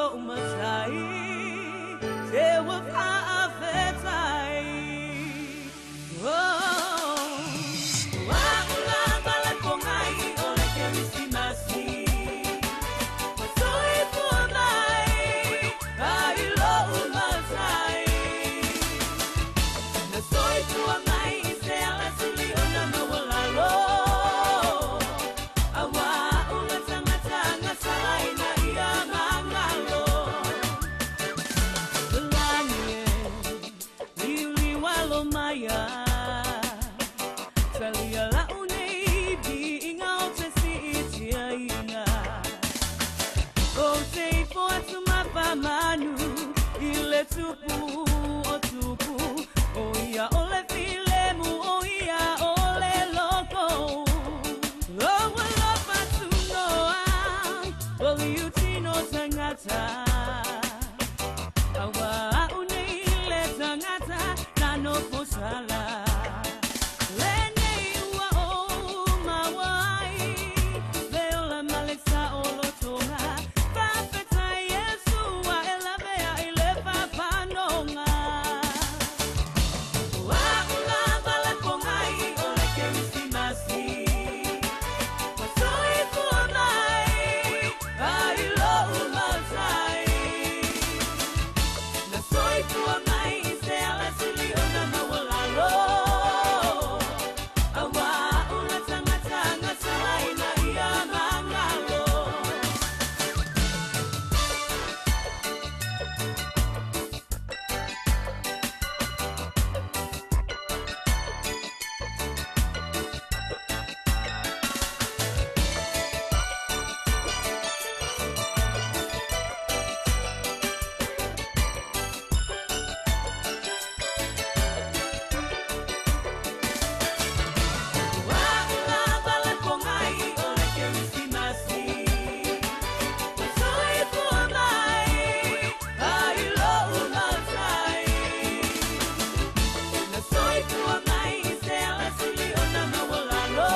lo matai te wa fa'afetai. Oh, wa ula bala pongai o le Kerisimasi. Wa soifua mai ai lo matai. Na soifua mai i se alasili o na maualalo. Aua ula tagataga salaina ia magalo. Lani e liuliu alo maia. Talia lau nei viiga o te siitiaina. O te ifo atu mafamanu i le tupu o tupu. O ia o le filemu, o ia o le loko. O ua lofa tunoa, o liutino tagata. Aua au nei le tagata na nofo sala. Lenei ua ou maua ai, le ola ma le saolotoga. Faafetai Iesu ua e lavea i le fapanoga. Ua ulava le pogai o le Kerisimasi. Ua soifua mai ai lou matai. Na soifua mai i se alasili o na maualalo. Aua ula tagataga salaina ia magalo. Ua ulava le pogai o le Kerisimasi. Ua soifua mai ai lou matai. Na soifua mai i se alasili o na maualalo.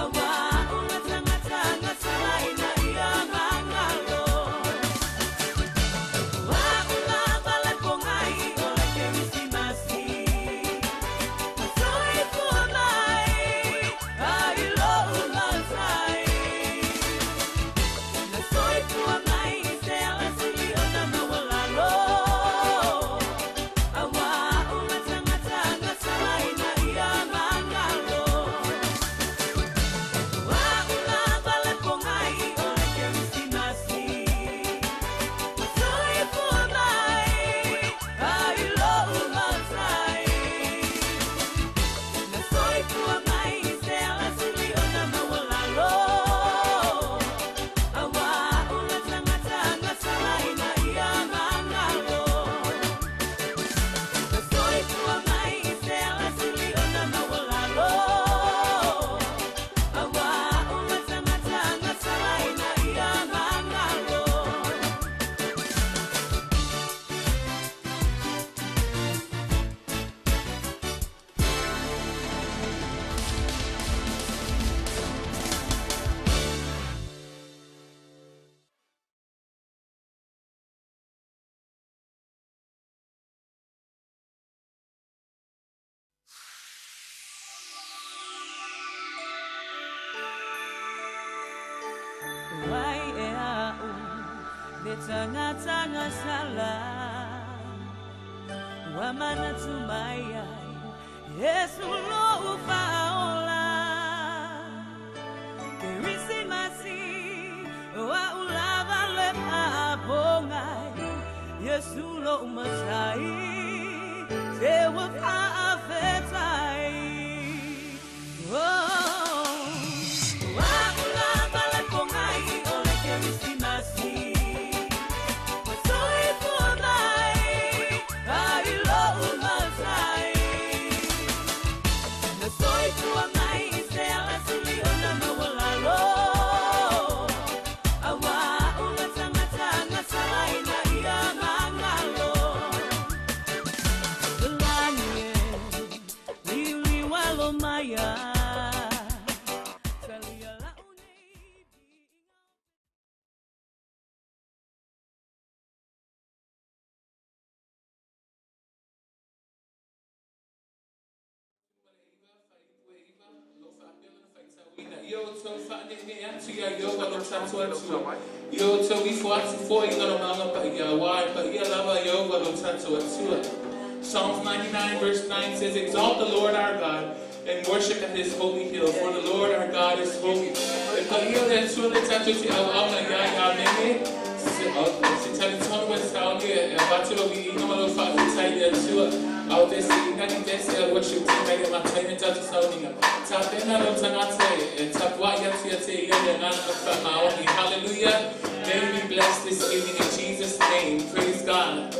Aua ula tagataga salaina ia magalo. Ua ulava le pogai o le Kerisimasi. Ua soifua mai ai lou matai. Na soifua mai i se alasili o na maualalo. Aua ula tagataga salaina ia magalo. Ua ulava le pogai o le Kerisimasi. Ua soifua mai ai lou matai. Na soifua mai i se alasili o na maualalo. Aua ula tagataga salaina ia magalo. Na soifua mai i se alasili o na maualalo. Aua ula tagataga salaina ia magalo. Wai e au le tagataga sala. Ua manatu mai ai Iesu lou faaola. Kerisimasi ua ulava le faapogai. Iesu lou matai te ua faafetai. Oh, ua ulava le pogai o le Kerisimasi. Ua soifua mai ai lou matai. Na soifua mai i se alasili o na maualalo. Aua ula tagataga salaina ia magalo. Faaneenee atu iā Ieova lo tatou Atua, ia outou ifo atu foi i lona maga paia, auā e paia lava Ieova lo tatou Atua. Psalms 99 verse 9 says, Exalt the Lord our God and worship at his holy hill, for the Lord our God is holy. E paia le Atua le tatou te auauna i ai. Amene. Se talitonu e sauni e avatu lou viiga ma lou faafetai i le Atua. A o te si'inani tese a worship team mai le amataina tatou sauniga. Tapena lou tagata e tapua'i atu ia te ia le agaga faamaoni. Hallelujah. May you be blessed this evening in Jesus' name. Praise God.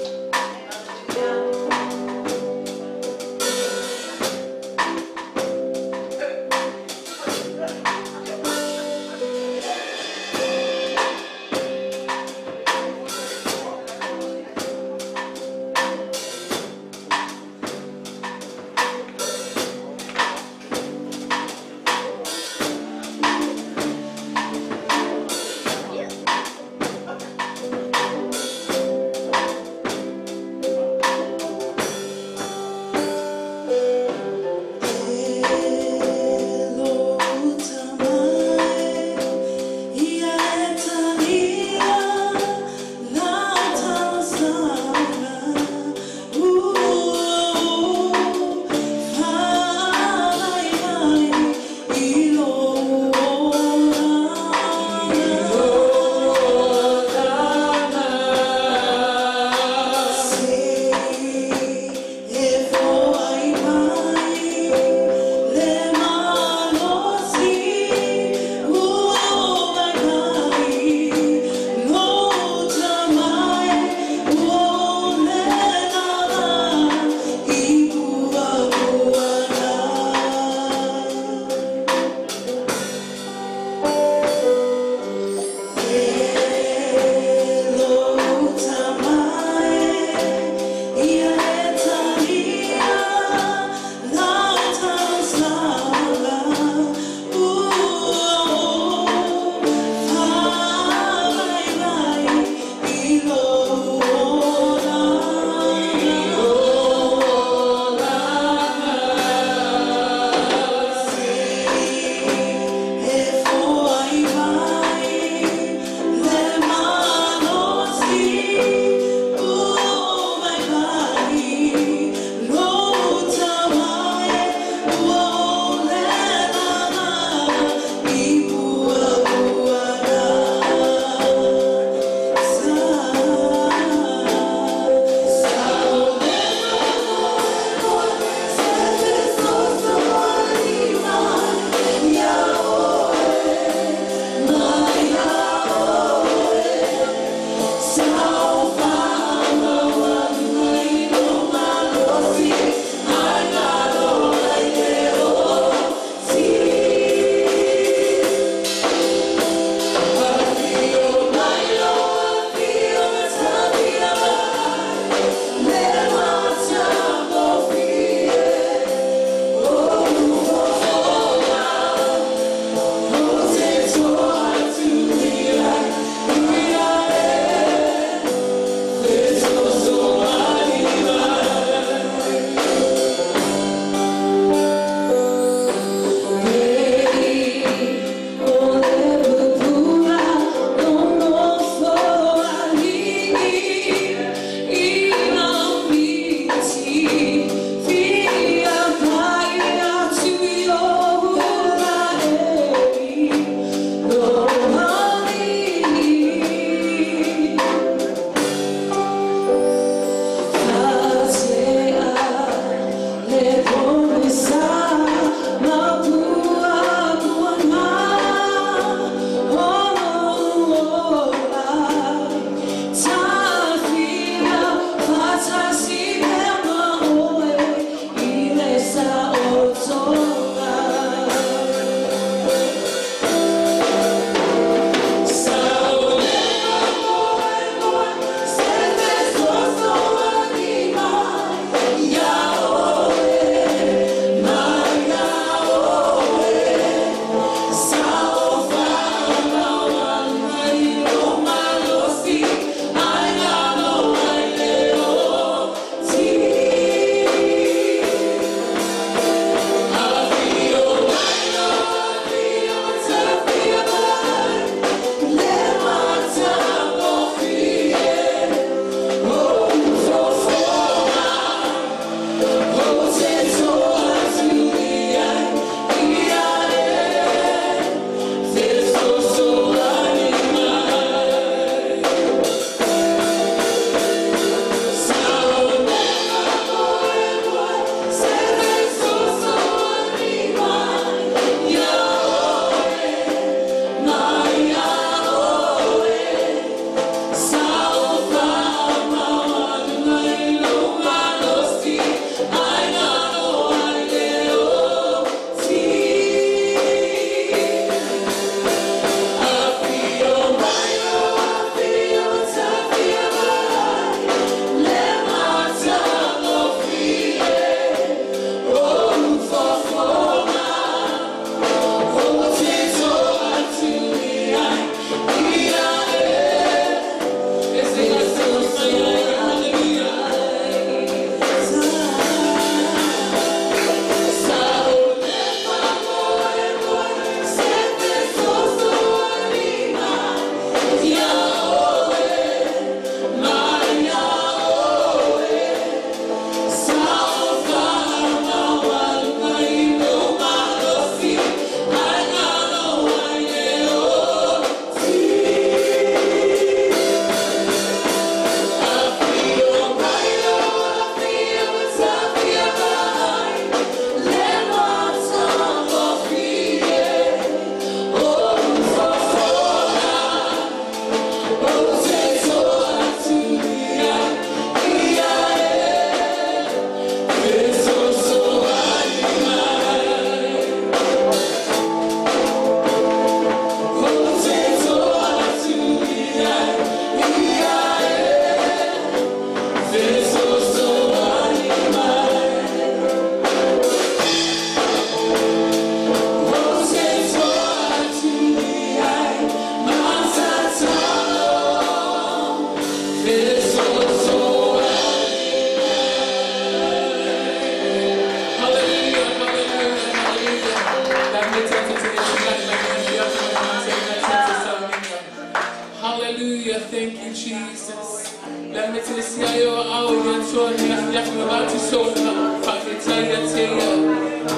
Hallelujah. Thank you, Jesus.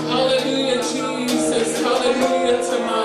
Hallelujah, Jesus. Hallelujah, Tama.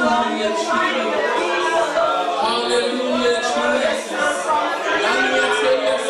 Hallelujah, Jesus. Hallelujah, Jesus. Hallelujah, hallelujah.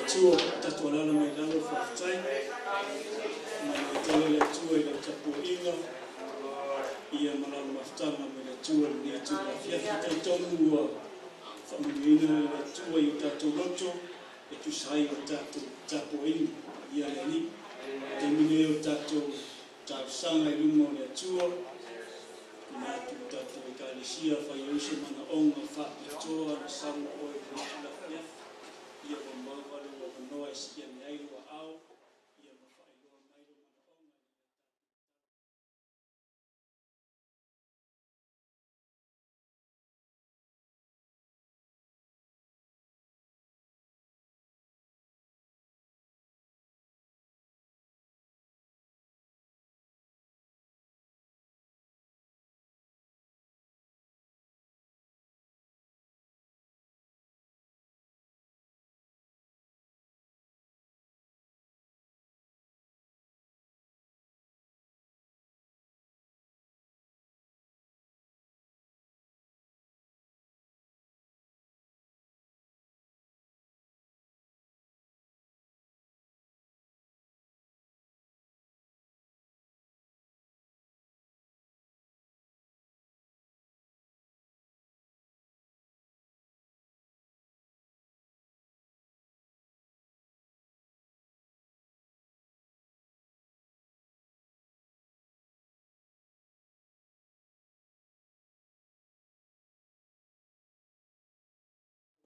Atua, tatou alaala mai lalo, faafetai. Mai le tala le Atua i lau tapuaiga, ia ma lau mafutaga mai le Atua i lenei itula afiafi. Talitonu ua faamanuiaina le Atua i o tatou loto e tusa ai o tatou tapuaiga ia le Alii. Taimi nei o tatou talosaga i luma o le Atua, tuuina atu i tatou Ekalesia, afai e i ai se manaoga faapitoa na sau ma oe i lenei itula afiafi, ia ua maua lou avanoa e sii ane ai lou aao, ia ma faailoa mai lou manaoga ina ia tatou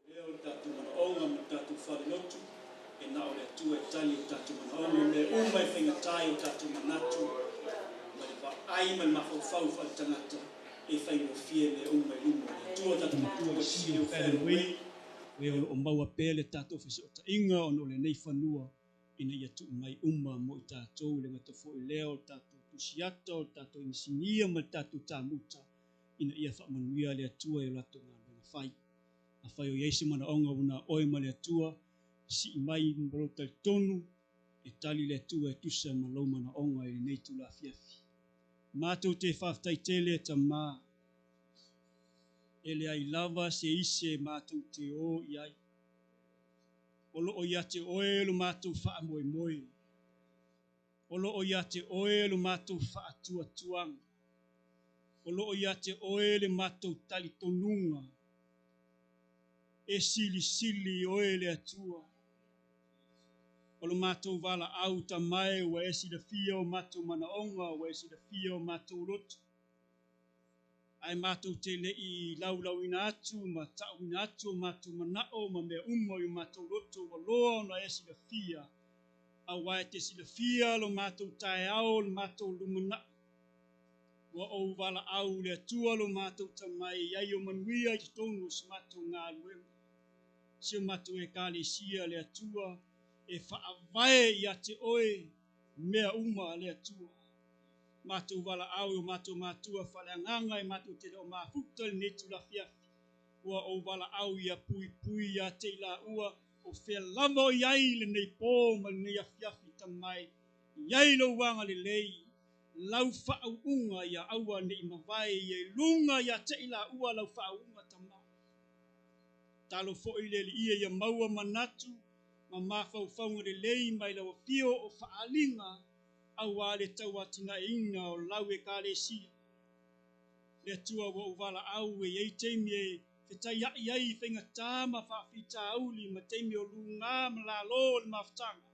lea o le tatou manaoga ma le tatou falelotu, e na o le Atua e tali o tatou manaoga, mea uma e faigata i o tatou manatu, ma le vaai ma le mafaufau faaletagata, e faigofie mea uma i luma o le Atua. Tatou matua i City of Fenway, e o lo o maua pea le tatou fesootaiga ona o lenei fanua ina ia tuu mai uma mo i tatou, le gata foi lea o le tatou tusiata, o le tatou inisinia ma le tatou tamuta, ina ia faamanuia le Atua i o latou galuega fai. Afai o i ai se manaoga ua na oe ma le Atua, sii mai ma lou talitonu, e tali le Atua e tusa ma lou manaoga i lenei itula afiafi. Matou te faafetai tele Tamā, e leai lava se isi e matou te o i ai. O lo o ia te oe lo matou faamoemoe. O lo o ia te oe lo matou faatuatuaga. O lo o ia te oe le matou talitonuga. E silisili oe le Atua. O lo matou valaau Tama e ua e silafia o matou manaoga, ua e silafia o matou loto. Ae matou te le i laulauina atu ma ta'uina atu o matou mana'o ma mea uma i o matou loto, ua loa ona e silafia, auā e te silafia lo matou taeao, le matou lumana'i. Ua ou valaau le Atua lo matou Tama e i ai o manuia i totonu o se matou galuega. Si o matou Ekalesia le Atua e faavae ia te oe mea uma le Atua. Matou valaau i o matou matua faaleagaga e matou te le o mafuta i lenei itula afiafi. Ua ou valaau ia puipui ia te i laua o fea lava o i ai lenei pō ma lenei afiafi Tama e. I ai lou agalelei, lau faauuga ia aua ne i mavae ia i luga ia te i laua lau faauuga Tama. Talo foi le Alii e ia maua manatu ma mafaufauga lelei mai lau afio o faaaliga auā le tauatinaeina o lau Ekalesia. Le Atua ua ou valaau e i ai taimi e fetaia'i ai i faigatā ma faafitauli ma taimi o lugā ma lalō o le mafutaga,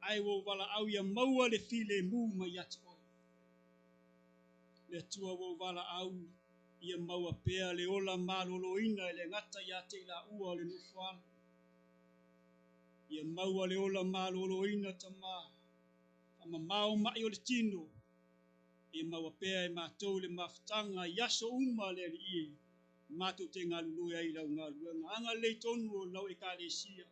ae ua ou valaau ia maua le filemu mai ia te oe. Le Atua ua ou valaau ia maua pea le ola maloloina e le gata ia te i laua o le nofoala. Ia maua le ola maloloina Tamā, faamamao ma'i o le tino, ia maua pea e matou le mafutaga i aso uma le Alii e matou te galulue ai i lau galuega. Agalelei tonu o lau Ekalesia,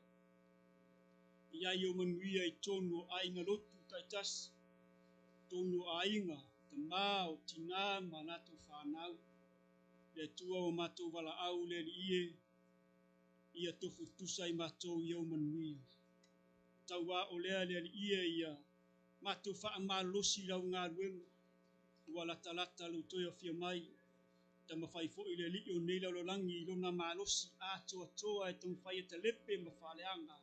i ai o manuia i tonu o aiga lotu taitasi, tonu o aiga, tamā o tinā ma latou fanau. Le Atua ua matou valaau le Alii e, ia tofu tusa i matou i ou manuia. Tauā o lea le Alii e ia matou faamalolosi i lau galuega, ua latalata lou toe afio mai. Taumafai foi le Alii o nei lalolagi i lona malosi atoatoa e taumafai e talepe ma faaleaga.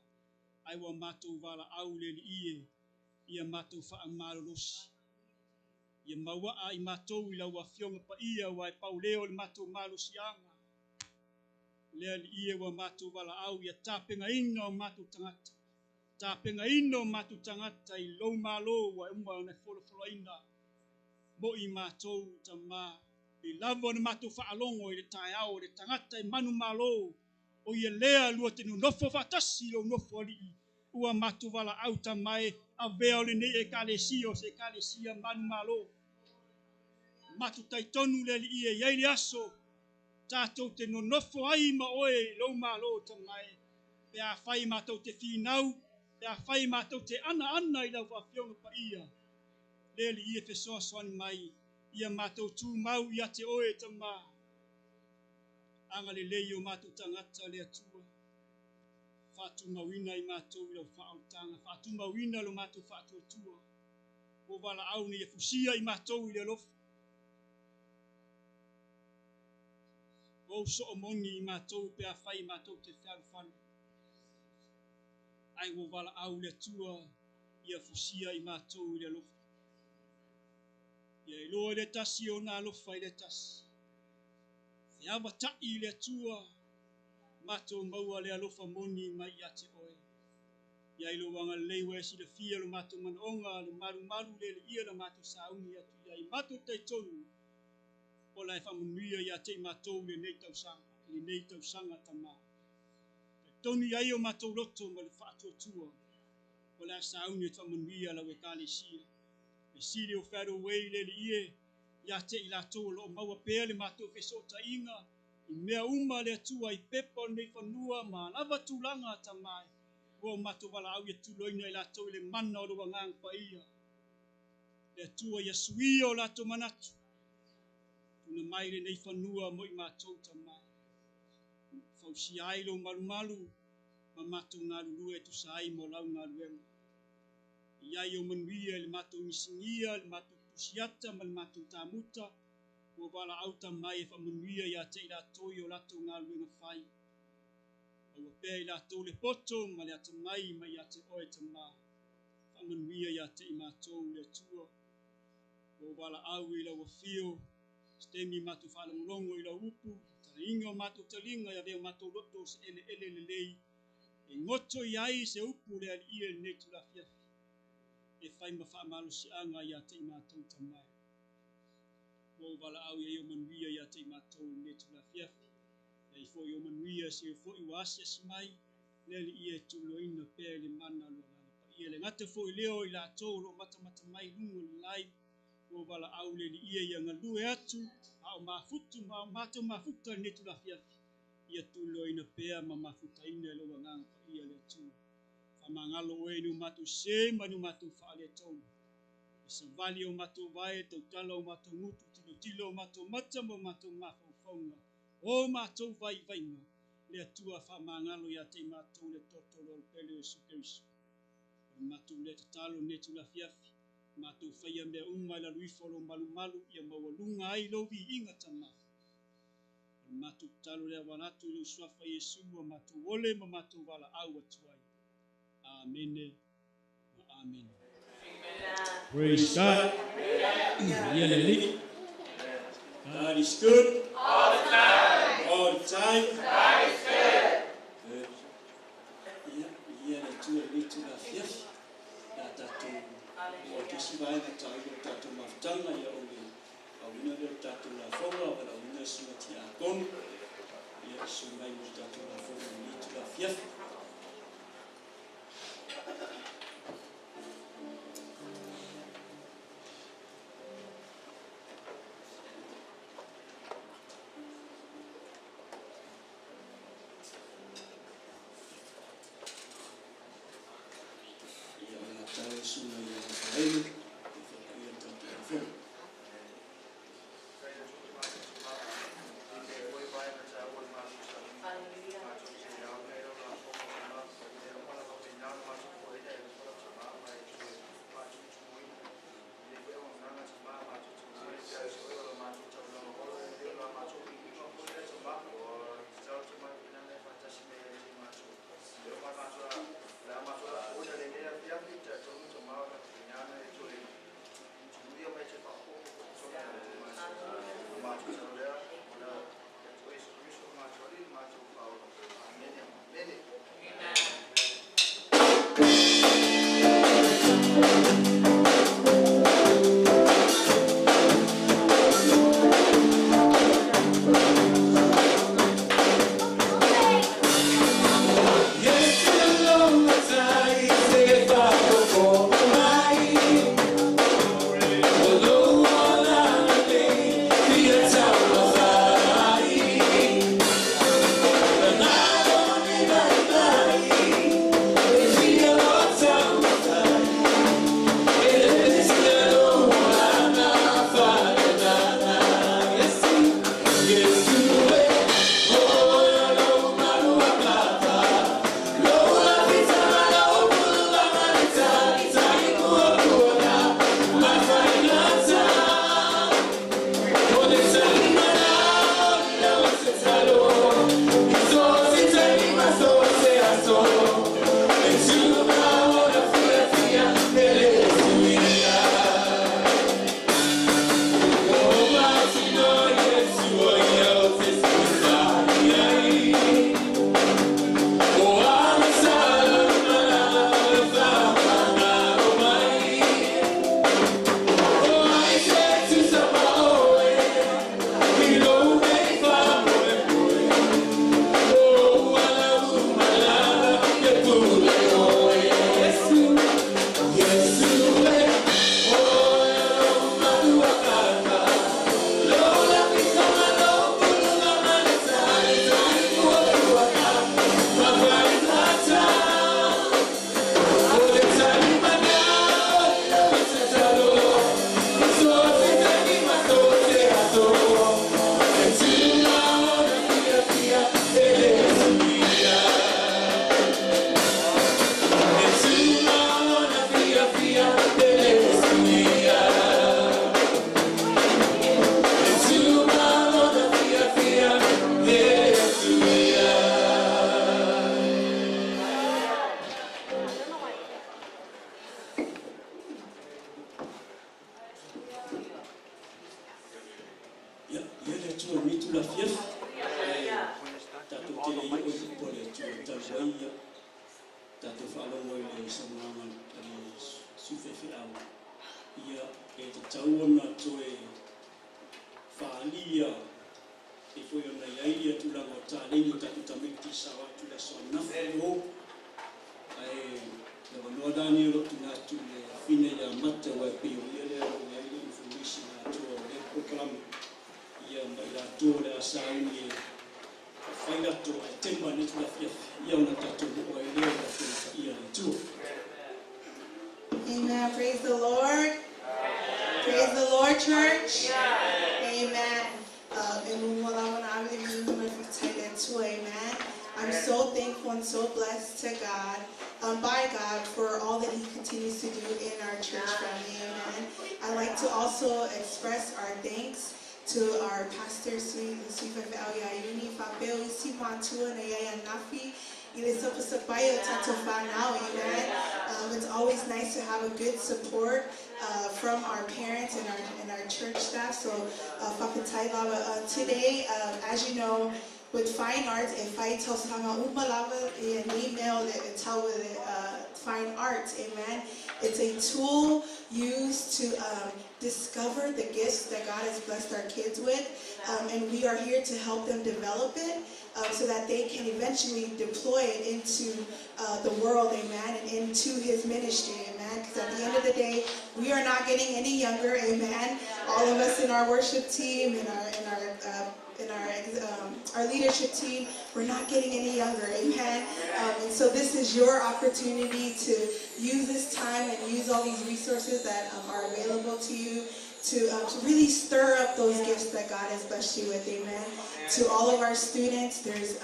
Ai ua matou valaau le Alii e, ia matou faamalolosi. Ia mauaa i matou i lau afioga paia ua e paulea o le matou malosiaga. Le Alii e ua matou valaau ia tapegaina o matou tagata. Tapegaina o matou tagata i lou malo ua uma ona folafolaina. Mo i matou tamā. I lava o matou faalogo i le taeao o le tagata e manumalo. O ia lea lua te nonofo faatasi lou nofo alii. Ua matou valaau tamae avea o lenei ekalesia o se ekalesia manumalo. Matou taitonu le Alii e iai le aso. Tatou te nonofo ai ma oe i lou malo tamae. Pe a fai matou te finau, pe a fai matou te ana i lau faafioga paia. Le Alii e fesoasoani mai, ia matou tumau ia te oe tamā. Agalelei o matou tagata le Atua. Faatumauina i matou i lau faaolataga, faatumauina lo matou faatuatua. Ua valaau nei e fusia i matou i le alofa. O soomoni i matou pe a fai matou te fealofani. Ai ua valaau le Atua ia fusia i matou i le alofa. Ia iloa i le tasi o na alofa i le tasi. Feavatai i le Atua, matou maua le alofa moni mai ia te oe. Ia i lou agalelei ua e silafia lo matou manaoga, le malumalu le ia la matou sauni atu ia i matou taitonu. O la e faamanuia ia te i matou lenei tausaga tamā. Taitonu ai o matou loto ma le faatuatua. O la sauni e faamanuia lau ekalesia. Le sili o Federal Way le ie, ia te i latou o loo maua pea le matou fesootaiga, i mea uma le Atua i pepa o lenei fanua ma lava tulaga tamae. Ua matou valaau ia tuloina i latou i le mana o lou agaga paia. Le Atua ia suia o latou manatu. Tuna mai lenei fanua mo i matou tamae. Fausia ai lou malumalu ma matou galulue e tusa ai mo lau galuega. Ia i o manuia i le matou inisinia, le matou tusiata ma le matou tamuta. Ua valaau tamai e faamanuia ia te i latou i o latou galuega fai. Aua pea i latou le poto ma le atamai mai ia te oe tamā. Faamanuia ia te i matou le Atua. Ua valaau i lau afio, se taimi matou faalogologo i lau upu, taliga o matou taliga ia avea o matou loto se eleele lelei. E goto i ai se upu le Alii e lenei tulafiafi. E fai ma faamalosiaga ia te i matou tamae. Ua valaau ia o manuia ia te i matou lenei tulafiafi. Ia i foi o manuia se foi ua asiasi mai, le Alii e tuloina pea i le mana o le agaga paia. Le gata foi leo i latou o loo matamata mai luga o le live. Ua valaau le Alii ia galue atu, a o mafutu, ma o matou mafuta lenei tulafiafi. Ia tuloina pea ma mafutaina i lou agaga paia le Atua. Faamagalo oe ni o matou se ma ni o matou faaletonu. I savali o matou vae, tautala o matou gutu, tilotilo o matou mata ma o matou mafaufauga. O matou vaivaiga, le Atua faamagalo ia te i matou le toto o le pele o Iesu Keriso. O le matou le tatalo lenei tulafiafi, matou faia mea uma i lalo ifo o lou malumalu, ia maualuga ai lou viiga tamā. O le matou tatalo lea auala atu i lou suafa Iesu ua matou ole ma matou valaau atu ai. Amene ma amene. Praise God. Ia le Alii. God is good. All the time. All the time. God is good. Good. Ia, ia le Atua lenei tulafiafi. Ia tatou o te si vaega taua o tatou mafutaga ia o le auina lea o tatou lafoga, valaauina susuga tiakono. Ia susu mai mo tatou lafoga lenei tulafiafi. Ia o le tau susuga ia Rafaele, e whakaia tatou lafoga. itula afiafi, ae tatou te le i oo i upu a le Atua talu ai ia tatou faalogo i le saunoaga a le sui faifeau, ia e tatau ona toe faaalia e pei foi ona i ai ia tulaga o taleni o tatou tamaiti i sao atu i le aso ananafi i o. Ae le avanoa la lenei o loo tuuina atu i le afine ia Mata, aua e pei o ia lea o lo o i ai le information atoa o lea polokalame ia ma i latou o le a sauni e fai lato ae tema i le itula afiafi ia ona tatou oo ai lea i le Afioga Paia a le Atua. Amen. Praise the Lord. Praise the Lord, church. Amen. Amen. I'm so thankful and so blessed to God, by God, for all that He continues to do in our church family. Amen. I'd like to also express our thanks to our pastor, Sui Uni Fapeo Isi Matua na Yaya Nafi. Amen. It's always nice to have a good support from our parents and our church staff. So, today, as you know, with fine arts, if I tell an email that tell with fine arts, amen. It's a tool used to discover the gifts that God has blessed our kids with, and we are here to help them develop it so that they can eventually deploy it into the world, amen, and into His ministry, amen. Because at the end of the day, we are not getting any younger, amen. All of us in our worship team and our leadership team, we're not getting any younger, amen. And so this is your opportunity to use this time and use all these resources that are available to you to really stir up those gifts that God has blessed you with, amen. To all of our students, there's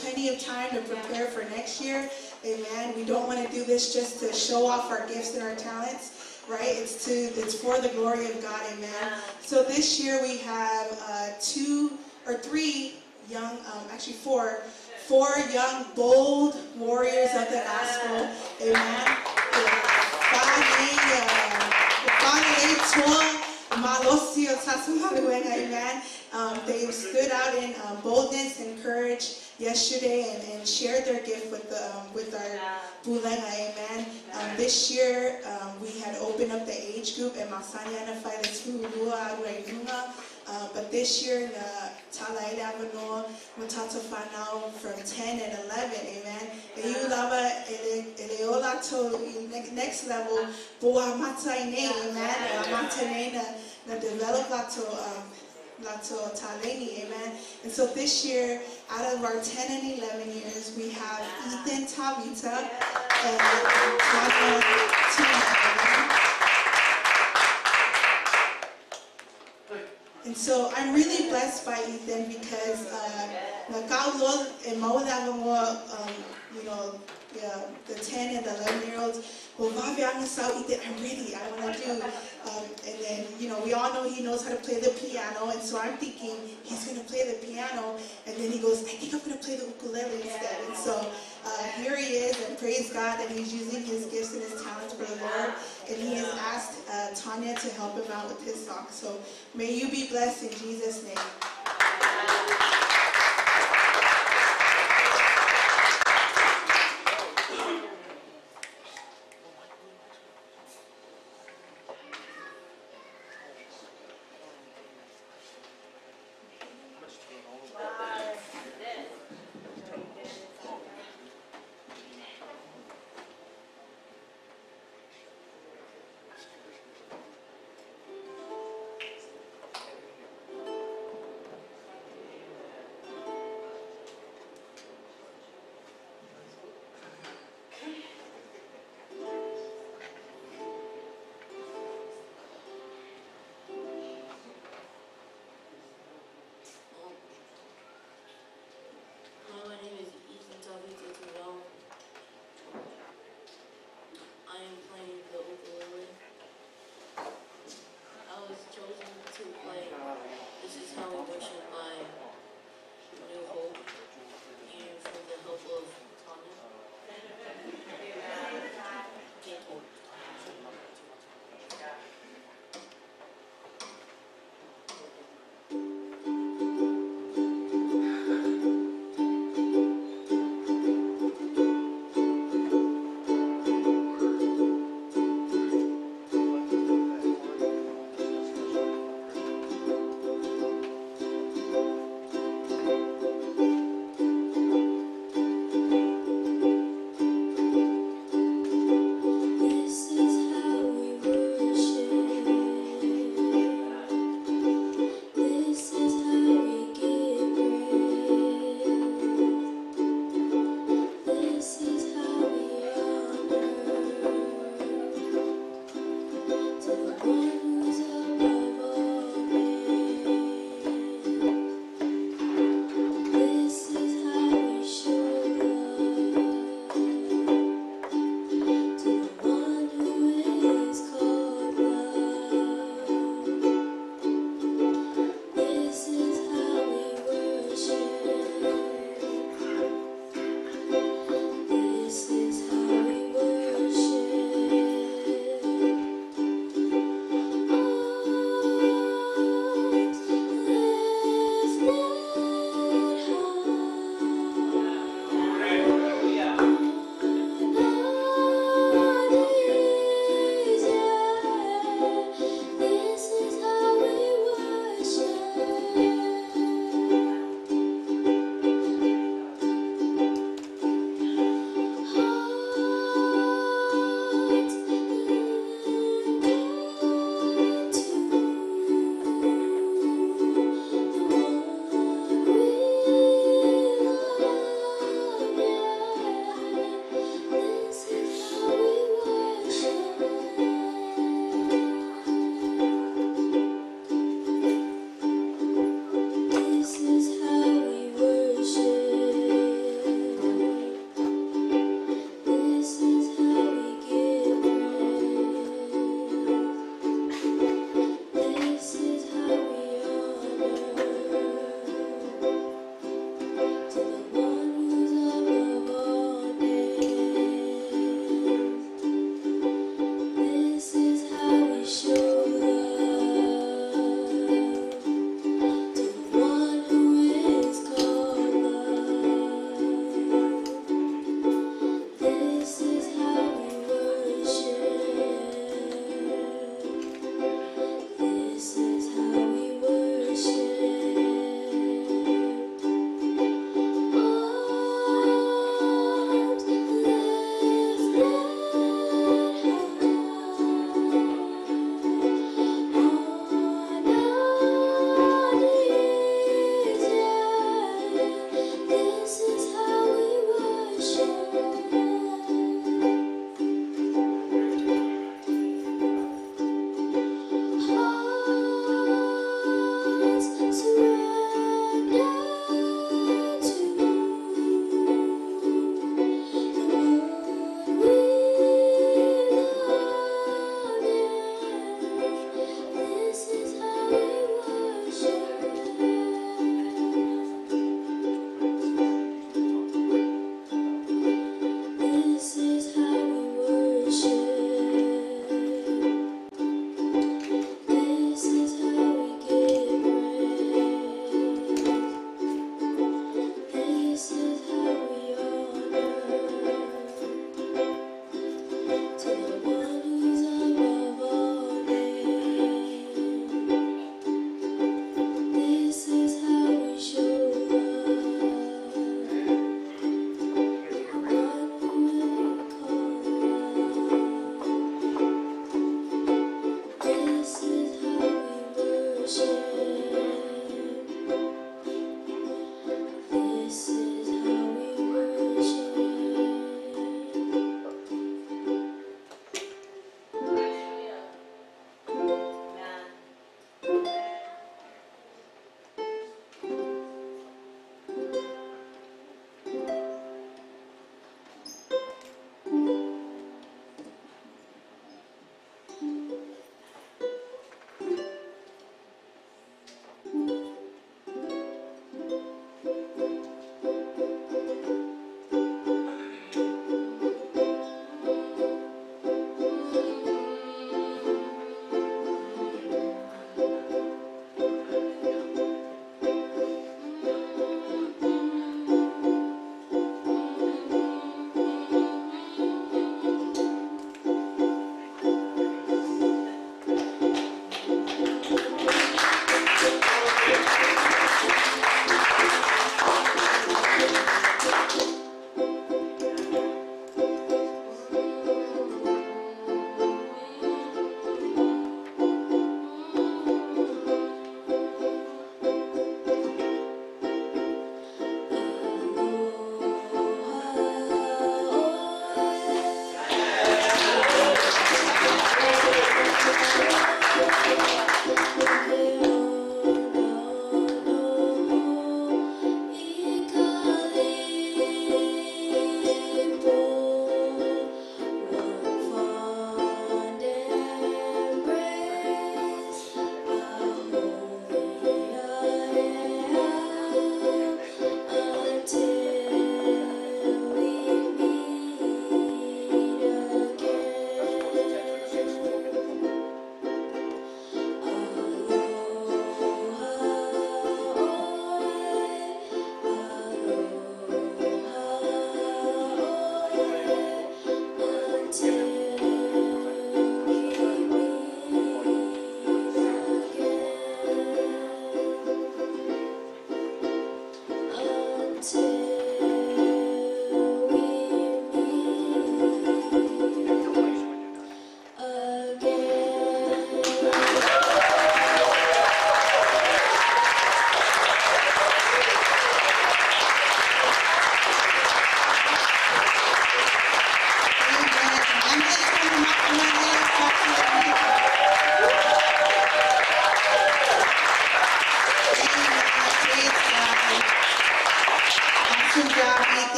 plenty of time to prepare for next year, amen. We don't want to do this just to show off our gifts and our talents, right? It's for the glory of God, amen. So this year we have four young bold warriors of the gospel, amen. Amen. They stood out in boldness and courage yesterday and shared their gift with the with our Pulega, amen. This year we had opened up the age group and but this year the Talaila Avanoa Matata Whanau from 10 and 11, amen. Next level, amen. Develop Lato Taleni, amen. And so this year, out of our 10 and 11 years, we have Ethan Tavita and Tanya Tina, amen. And so I'm really blessed by Ethan because you know, the 10 and the 11-year-olds, well, Ethan, I'm ready, I want to do. And then, you know, we all know he knows how to play the piano, and so I'm thinking he's going to play the piano, and then he goes, I think I'm going to play the ukulele instead. And so here he is, and praise God that he's using his gifts and his talents for the Lord, and he has asked Tanya to help him out with his song. So may you be blessed in Jesus' name.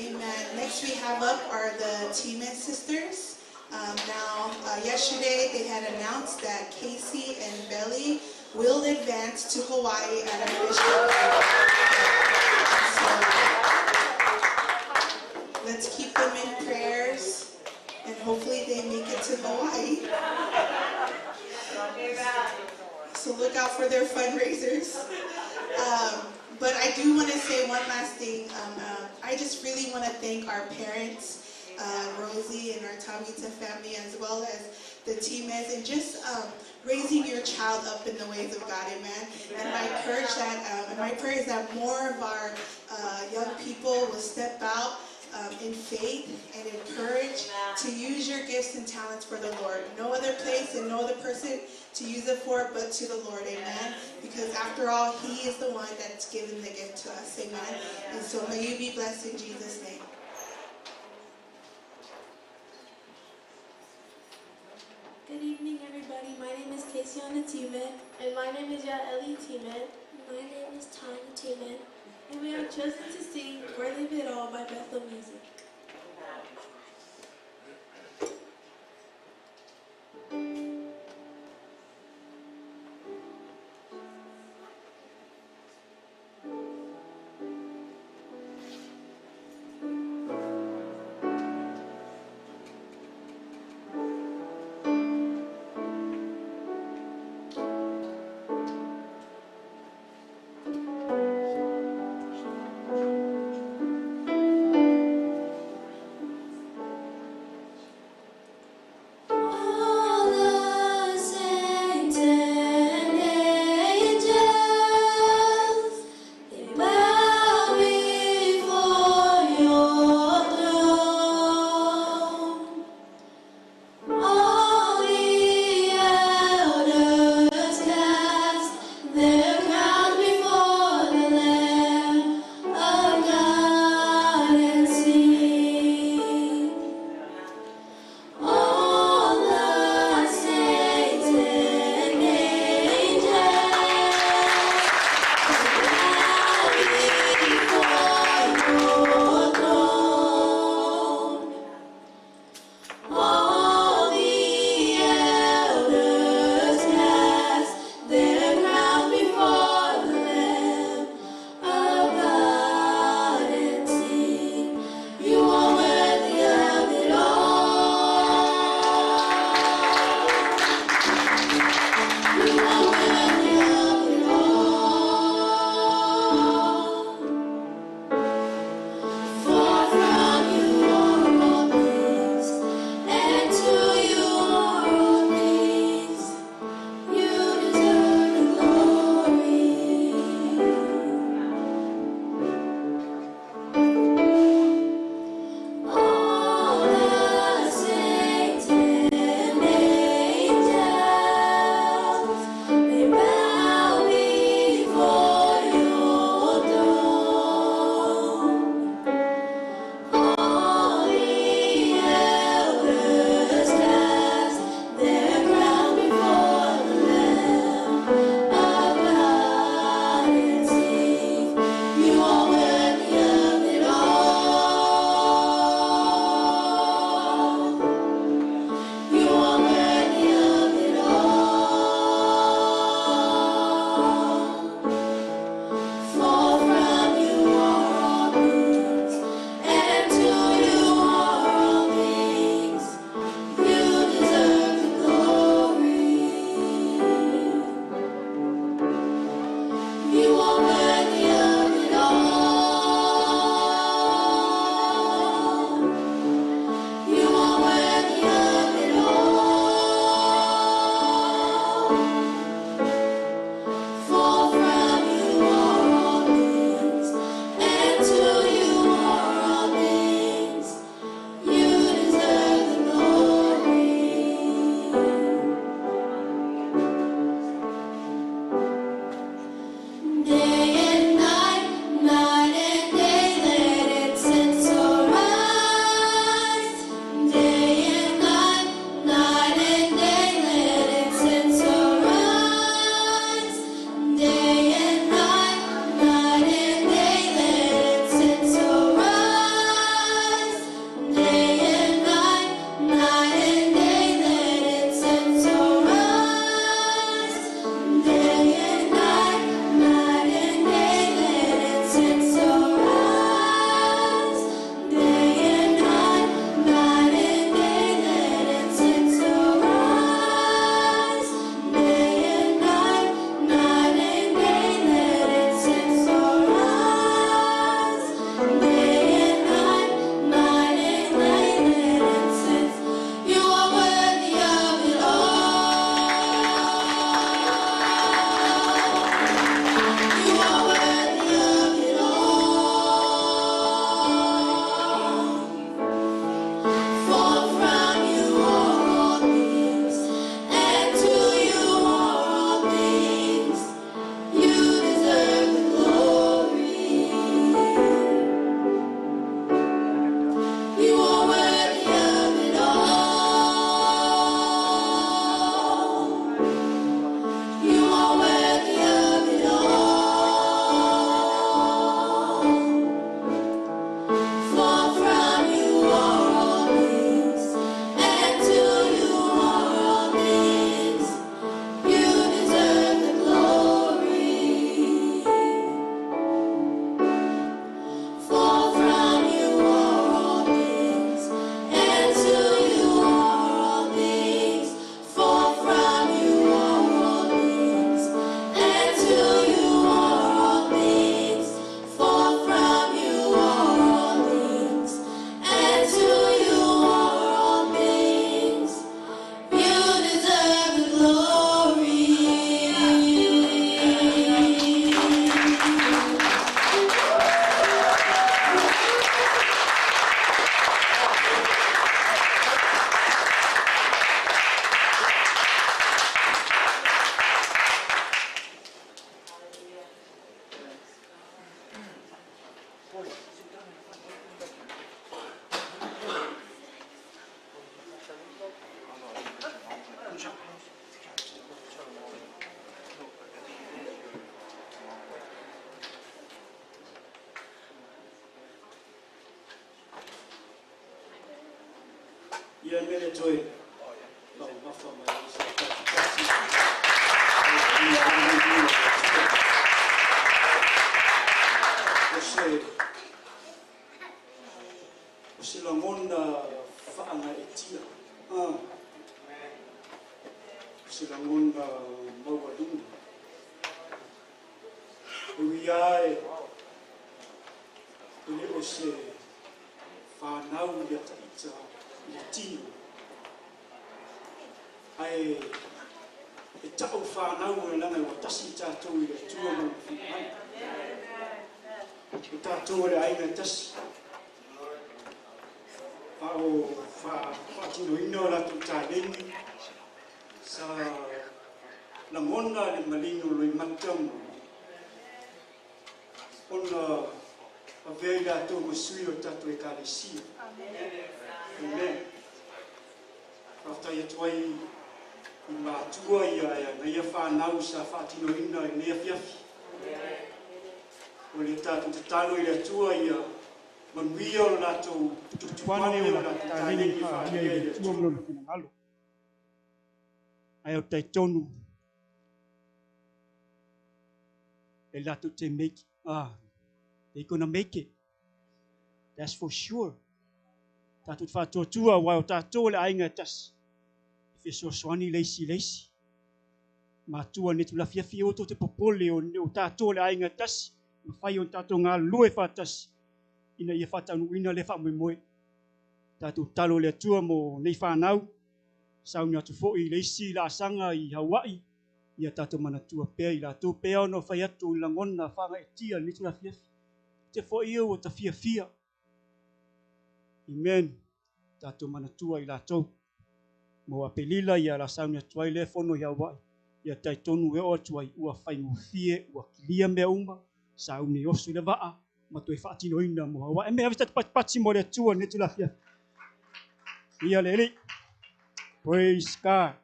Amen. Next we have up are the Teeman sisters. Now, yesterday they had announced that Casey and Belly will advance to Hawaii at our mission. So let's keep them in prayers, and hopefully they make it to Hawaii. So look out for their fundraisers. But I do want to say one last thing. I just really want to thank our parents, Rosie and our Tomita family, as well as the Teeman, and just raising your child up in the ways of God, amen. And I encourage that, and my prayer is that more of our young people will step out in faith and in courage to use your gifts and talents for the Lord. No other place and no other person to use it for but to the Lord, amen. Because after all, He is the one that's given the gift to us, amen. And so may you be blessed in Jesus' name. Good evening, everybody. My name is Casey Teeman. And my name is Yaeli Teeman. My name is Tanya Teeman. And we have chosen to sing Worthy of It All by Bethel Music. Ia mea lea toe maumafa mai ai se patipati. O se o se lagona faagaeetia. Ah. O se lagona maualuga. E ui lava e le o se fanau ia ita i le tino, ae e ta'u fanau leaga ua tasi tatou i le Atua ma lona finagalo. O tatou o le aiga e tasi. A o faatinoina o latou taleni, sa lagona le malino loimata ma ona avea i latou ma sui o tatou Ekalesia. Amen. Faafetai atu ai i matua ia e agaia fanau sa faatinoina i lenei afiafi. O le tatou tatalo i le Atua ia manuia o latou tutuane o latou taleni faaalia i le Atua ma lona finagalo. Ae o talitonu e latou te make, they gonna make it. That's for sure. Tatou te faatuatua aua o tatou o le aiga e tasi. E fesoasoani le isi i le isi. Matua nei tulafiafi aua tou te popole o tatou o le aiga e tasi. Mafai ona tatou galulue faatasi ina ia faataunuuina lea faamoemoe. Tatou tatalo i le Atua mo nei fanau. Sauni atu foi i le isi laasaga i Hawaii. Ia tatou manatua pea i latou pea ona fai atu i lagona faagaeetia i lenei tulafiafi. Te foi ia ua tafiafia. Amen. Tatou manatua i latou. Mo Apelila ia la sauni atu ai lea fono i Hawaii. Ia talitonu e oo atu ai ua faigofie, ua kilia mea uma, sauni oso i le vaa, ma toe faatinoina mo Hawaii. Mea ave tatou patipati mo le Atua i lenei tulafiafi. Ia le Alii. Praise God.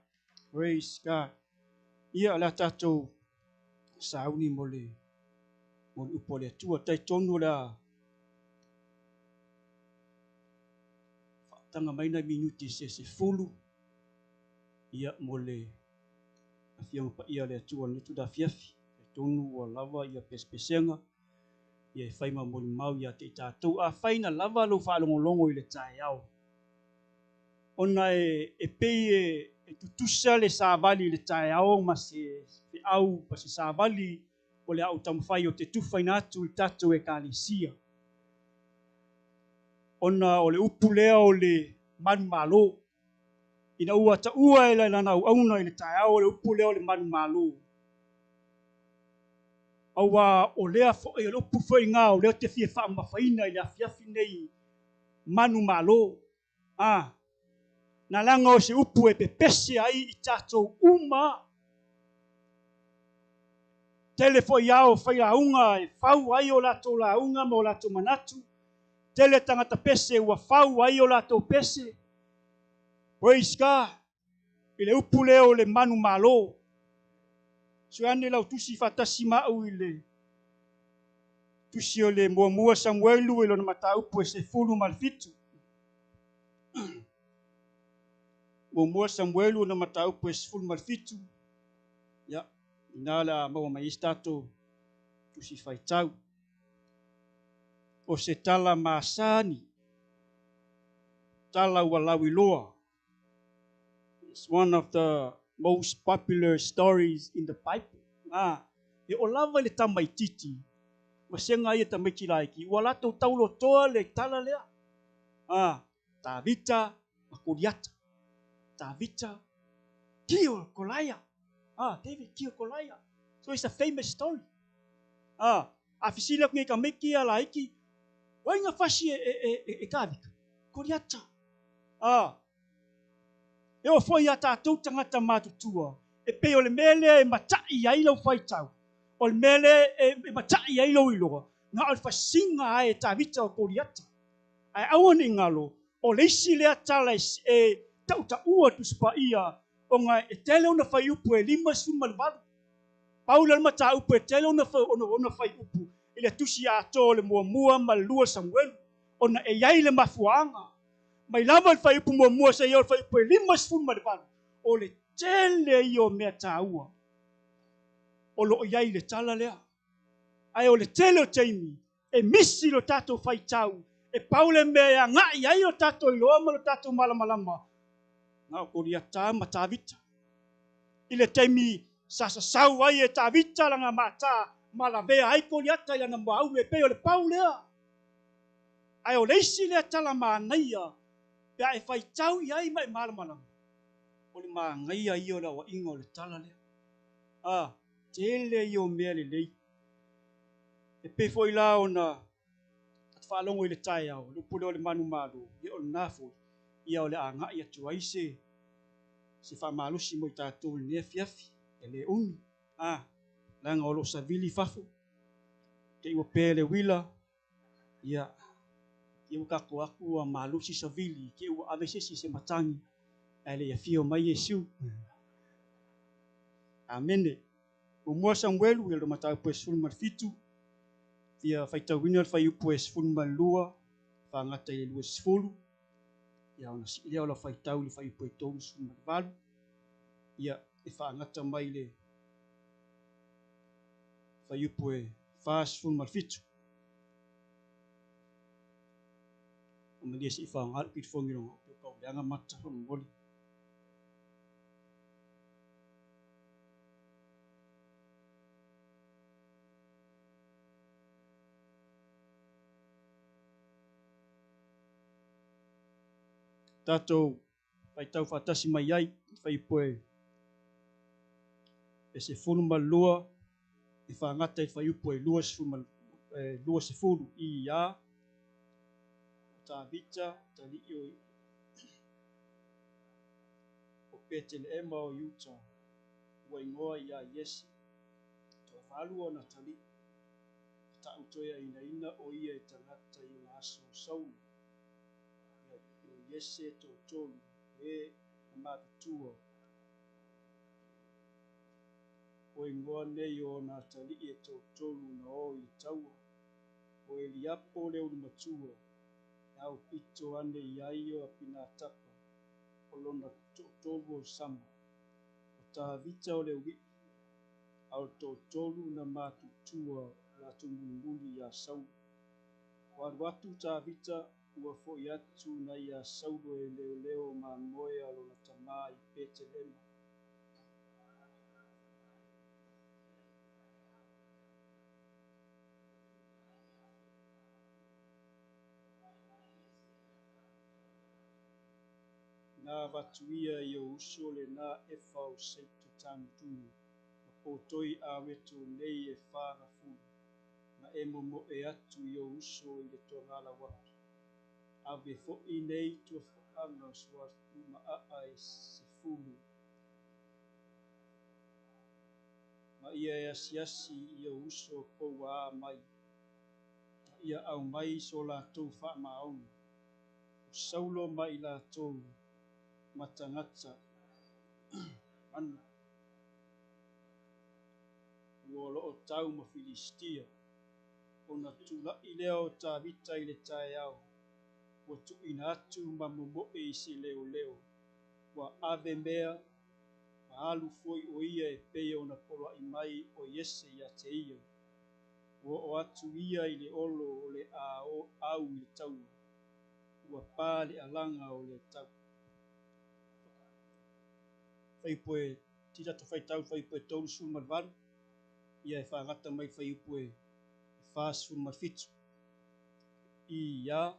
Praise God. Ia o le a tatou sauni mo le upu a le Atua. Talitonu o le a faataga mai nai minuti se 10 ia mo le afioga paia a le Atua i lenei tulafiafi. Talitonu ua lava ia pesepesega ia e fai ma molimau ia te i tatou. Afai na lava lou faalogologo i le taeao, ona e pei e tutusa le savali i le taeao ma se feau ma se savali o le a ou taumafai o te tufaina atu i tatou Ekalesia. Ona o le upu lea o le manumalo. Ina ua taua e lana auauna i le taeao o le upu lea o le manumalo. Aua o lea foi, o le upu foi ngā o lea te fia faamamafaina i le afiafi nei manumalo. A, na laga o se upu e pepese ai i tatou uma. Tele foi ao fai lauga e fau ai o latou lauga ma o latou manatu. Tele tagata pese ua fau ai o latou pese. Praise God. I le upu lea o le manumalo. Sue ane lau tusi faatasi ma au i le tusi o le muamua Samuelu i lona mataupu e 17. Muamua Samuelu ona mataupu e 17. Ia, ina le a maua mai ai se tatou tusi faitau. O se tala masani, tala ua lauiloa. It's one of the most popular stories in the Bible. Ah, e o lava i le tamaititi, vasega ia tamaiti laiti, ua latou taulotoa le tala lea. Ah, Tavita ma Koliata. Tavita kill Goliath. Ah, David kill Goliath. So it's a famous story. Ah, a fesili atu nei tamaiti ia laiti, o ai na fasi e Tavita? Koliata. Ah, e oo foi ia tatou tagata matutua, e pei o le mea lea e mata'i ai lau faitau, o le mea lea e mata'i ai lou iloa, na o le fasiga ai e Tavita o Koliata. Ae aua ne i galo, o le isi lea tala e tautaua Tusi Paia, ona e tele ona faiupu e 58. Pau lea o le mataupu e tele ona faiupu i le tusi atoa o le muamua ma le lua Samuelu, ona e i ai le mafuaaga. Mai lava i le fuaiupu muamua seia oo i le fuaiupu e 58, o le tele ia o mea taua o lo o i ai i le tala lea. Ae o le tele o taimi e misi lo tatou faitau, e pau le mea e agai ai lo tatou iloa ma lo tatou malamalama, na o Koliata ma Tavita. I le taimi sa sasau ai e Tavita lana matā ma lavea ai Koliata i lana muaulu, e pei o le pau lea. Ae o le isi lea tala manaia pe a e faitau i ai ma e malamalama, o le manaia ia o le aoaiga o le tala lea. A, tele ia o mea lelei. E pei foi la ona faalogo i le taeao, le upu lea o le manumalo, ia o lena foi, ia o le a agai atu ai se se faamalosi mo i tatou i lenei afiafi, e le umi, a, leaga o lo o savili fafo, te i ua pe le uila, ia, te i ua tatou atu ua malosi savili, te i ua ave se isi se matagi, ae le i afio mai Iesu. Amene. Muamua Samuelu, ia le mataupu e 17, fia faitauina le fuaiupu e 12, faagata i le 20, ia ona sii lea o lau faitau i le fuaiupu e 38, ia e faagata mai le fuaiupu e 47. O malie se i faaaoga le pilifogi longa o pau leaga mata faamolemole. Tatou faitau faatasi mai ai fuaiupu e 12 e faagata i le fuaiupu e 20 i a Tavita talii o Peteleema o Iuta ua igoa ia Iese, toavalu ona talii, ta'u toeainaina o ia e tagata i ona aso o Saulo. Ia o Iese toatolu e na matutua. O igoa nei o ona atalii e toatolu na o i le taua. O Eliapo le ulumatua, e aupito ane i ai o Apinatapa, o lona toatolu o Sama. O Tavita o le ui'i, a o le toatolu na matutua latou mulimuli iā Saulo. Ua alu atu Tavita ua fo'i atu nai ia Saulo e leoleo mamoe a lona tamā i Petelema. Na avatu ia i ou uso lenā efa o seito tagutunu, ma potoi aweto nei e fagafulu, ma e momoe atu i ou uso i le togala uapi. Ave fo'i nei tuafaaga suauma'a'a e 10, ma ia e asiasi i ou uso pou ā mai, ma ia aumai so latou faamaoni. O Saulo ma i latou ma tagata mana ua o loo tau ma Filistia. Ona tula'i lea o Tavita i le taeao, ua tuuina atu ma momoe i se leoleo, ua ave mea, ma alu foi o ia e pei ona poloa'i mai o Iese ia te ia. Ua oo atu ia i le olo o le au i le taua, ua pa le alaga o le tau. Fuaiupu e tita to faitau fuaiupu e 38, ia e faagata mai fuaiupu e 47. I a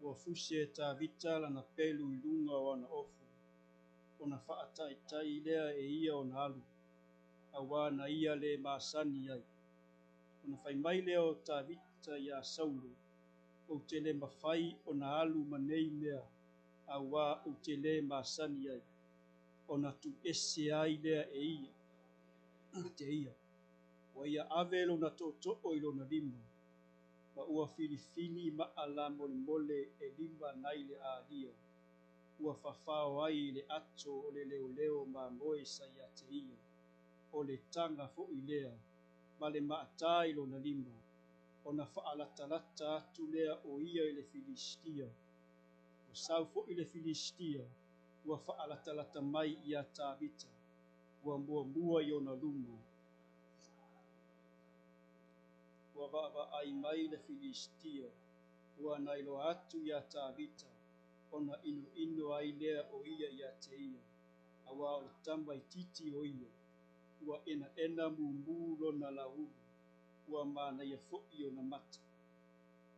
Ua fusi e Tavita lana pelu i luga o ana ofu, ona faataitai lea e ia ona alu, auā na ia le masani ai. Ona fai mai lea o Tavita iā Saulo, ou te le mafai ona alu ma nei mea, auā ou te lē masani ai. Ona tuuese ai lea e ia, te ia. Ua ia ave lona tootoo i lona lima, ma ua filifili maa lamolemole e lima nai le alia. ua fafao ai i le ato o le leoleo mamoe sa ia te ia, o le taga foi lea, ma le maata i lona lima, ona faalatalata atu lea o ia i le Filisitia. Ua sau foi le Filisitia, ua faalatalata mai iā Tavita, ua muamua i ona luma. Ua vaavaai mai le Filisitia, ua nailoa atu iā Tavita, ona inoino ai lea o ia iā te ia, auā o le tamaitiiti o ia, ua enaena mumu lona lauulu, ua manaia foi ona mata.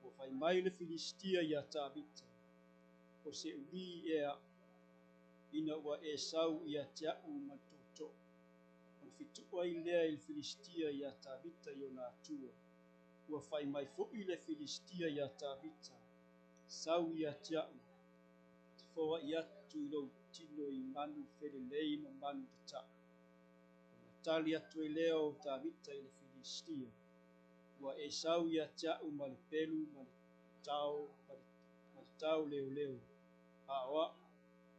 Ua fai mai le Filisitia iā Tavita, O se ulī ea aʻu, ina ua e sau ia te aʻu ma le tootoo. Ona fetuʻu ai lea e le Filisitia iā Tavita i ona atua. Ua fai mai foi le Filisitia iā Tavita, Sau ia te aʻu, ou te foai atu i lou tino i manu felelei ma manu tataʻu. Ona tali atu ai lea o Tavita i le Filisitia, Ua e sau ia te aʻu ma le pelu ma le tao ma le tao leoleo, a o aʻu,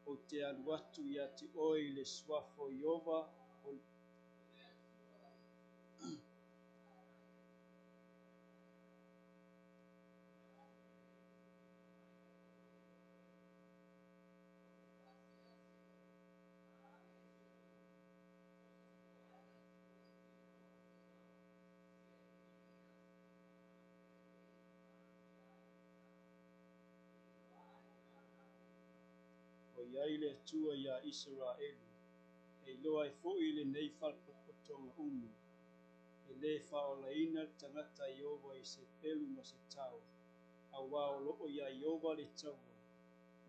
ou te alu atu ia te oe i le suafa o Ieova o le. Ua i ai le Atua iā Isaraelu, e iloa ai foi lenei faalapotopotoga uma, e lē faaolaina le tagata a Ieova i se pelu ma se tao, auā o loo iā Ieova le taua,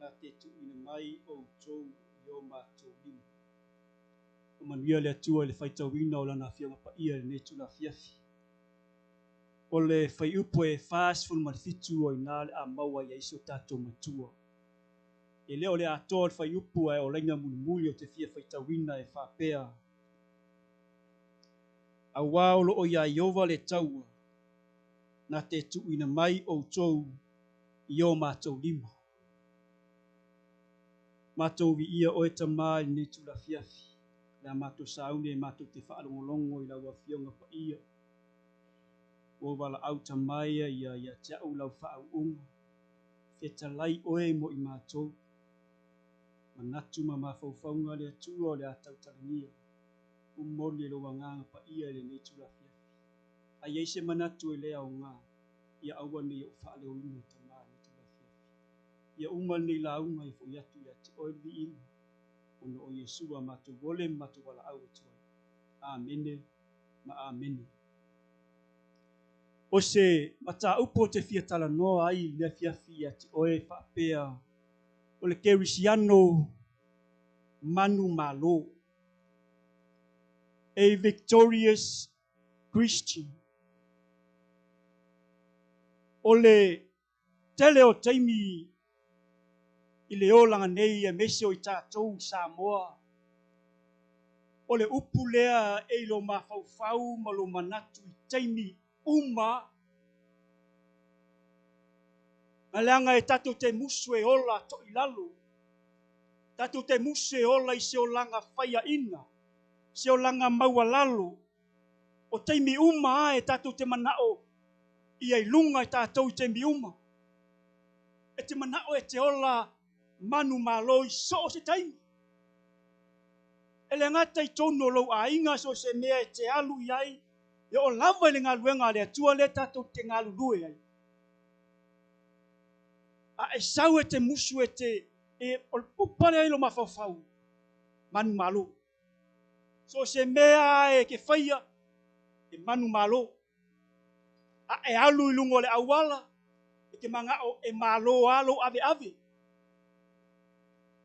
na te tuuina mai outou i o matou lima. Faamanuia le Atua i le faitauina o Lana Afioga Paia i lenei itula afiafi. O le fuaiupu e 47 o i ina le a maua ai si o tatou Matua. E le o le atoa o le fuaiupu ae o laina mulimuli ou te fia faitauina e faapea, Auā o loo iā Ieova le taua, na te tuuina mai outou i o matou lima. Matou viia oe Tama i lenei itula afiafi, le a matou sauni e matou te faalogologo i lau Afioga Paia. Ua ou valaau Tamaia ia ia te a'u lau faauuga, fetalai oe mo i matou. Manatu ma mafaufauga a le Atua o le a tautalagia, momoli e lou Agaga Paia i lenei itula afiafi. A i ai se manatu e le aoga, ia aua ne i ou faaleoina Tama i lenei itula afiafi. Ia uma lenei lauga ia foi atu ia te oe le viiga, ona o Iesu a matou ole ma matou valaau atu ai. Amene ma amene. O se mataupu ou te fia talanoa ai i lenei afiafi ia te oe faapea, o le Kerisiano manu malo. A victorious Christian. O le tele o taimi i le olaga nei aemaise o i tatou i Samoa, o le upu lea e i lou mafaufau ma lou manatu i taimi uma, na leaga e tatou te musu e ola toilalo, tatou te musu e ola i se olaga faiaina, se olaga maualalo. O taimi uma lava e tatou te manao ia i luga i tatou i taimi uma. E te manao e te ola manumalo i so o se taimi. E le gata i totonu o lou aiga so o se mea e te alu i ai, e oo lava i le galuega a le Atua lea tatou te galulue ai. A e sau e te musu e te, e, o le pupa lea i lou mafaufau, manumalo. So o se mea e ke faia, e manumalo. A e alu i luga o le auala, e te manao e malo lava lou aveave.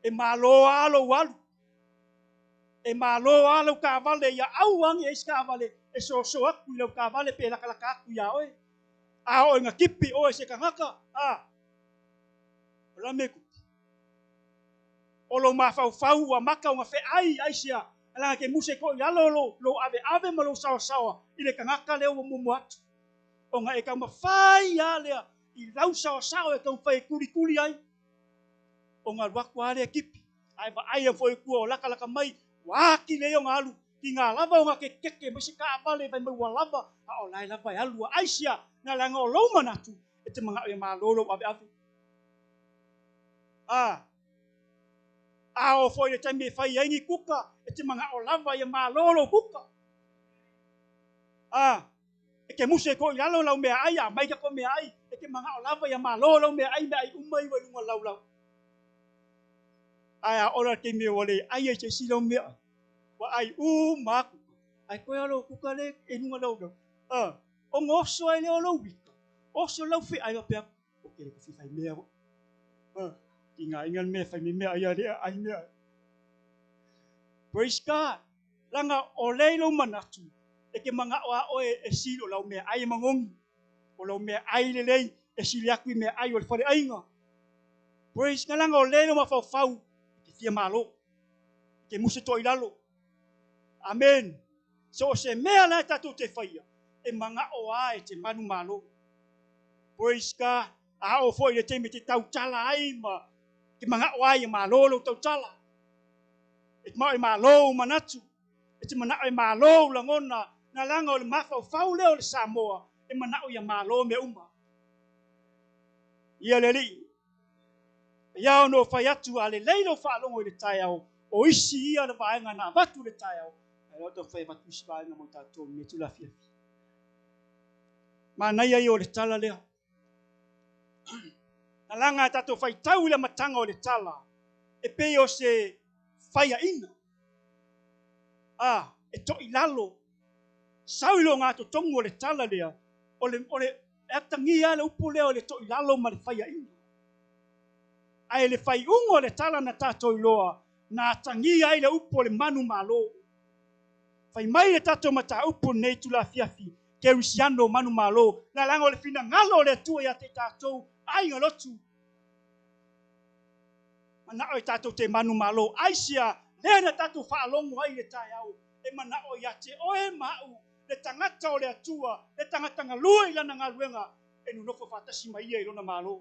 E malo lava lou alu. E malo lava lau taavale ia aua ne i i ai se taavale e soso atu i lau taavale pe latalata atu iā oe. A oo ina tipi oe e se tagata, a, o le a le mea e tupu? O lou mafaufau ua mata ona feai aisea, leaga e te musu e toʻi lalo lou, lou aveave ma lou saoasaoa i le tagata lea ua muamua atu. Ona e taumafai lava lea i lau saoasao e taumafai e tulituli ai. Ona alu atu lava lea tipi, ae vaai atu foi i tua o latalata mai, ua atili ai ona alu, tiga lava ona kekeke mai se taavale fai mai ua lava, a o la e lava e alu a. Aisea? Na leaga o lou manatu e te manao ia malo lou aveave. A A oo foi i le taimi e fai ai ni kuka, e te manao lava ia malo lou kuka. A E te muse koʻi lalo lau meaai a mai tatou meaai, e te manao lava ia malo lau meaai, meaai uma ia ua i luga laulau. Ae a ola le taimi ua le ai ai se isi lau meaai, ua ai uma atu, ae toe lava lou kuka lea e i luga laulau. A, ona oso ai lea o lou ika, oso lau feai faapea, ou te le toe fia fai mea foi. A, tigaina le mea e fai mai meaai a le ai meaai. Praise God! Leaga o lea i lou manatu, e te manao lava oe e sili o lau meaai e magogi, o lau meaai lelei e sili atu i meaai o le faleaiga. Praise God! Leaga o lea i lou mafaufau, e te fia malo, e te musu toa i lalo. Amen! So o se mea la e tatou te faia, e manao lava e te manumalo. Praise God! A oo foi i le taimi e te tautala ai ma te manao ai e malo lou tautala, e te manao e malo ou manatu, e te manao e malo ou lagona, na leaga o le mafaufau lea o le Samoa, e manao ia malo mea uma. Ia le Alii, ia ona ou fai atu, a lelei lou faalogo i le taeao, o isi ia le vaega na avatu i le taeao, ae o le taumafai e avatu isi vaega mo tatou i lenei itula afiafi. Manaia ia o le tala lea. Na laga a tatou faitau i le amataga o le tala e pei o se faiaina, a e toʻi lalo, sau i le ogatotonu o le tala lea, o le, o le, e atagia lava le upu lea o le toʻi lalo ma le faiaina. Ae le faaiuga o le tala na tatou iloa, na atagia ai le upu o le manumalo. Fai mai le tatou mataupu lenei itula afiafi, Kerisiano manumalo, na leaga o le finagalo o le Atua ia te tatou aiga lotu. Manao e tatou te manumalo, aisea lea na tatou faalogo ai i le taeao, e manao ia te oe ma au, le tagata o le Atua, le tagata galue i lana galuega, e nonofo faatasi ma ia i lona Malo.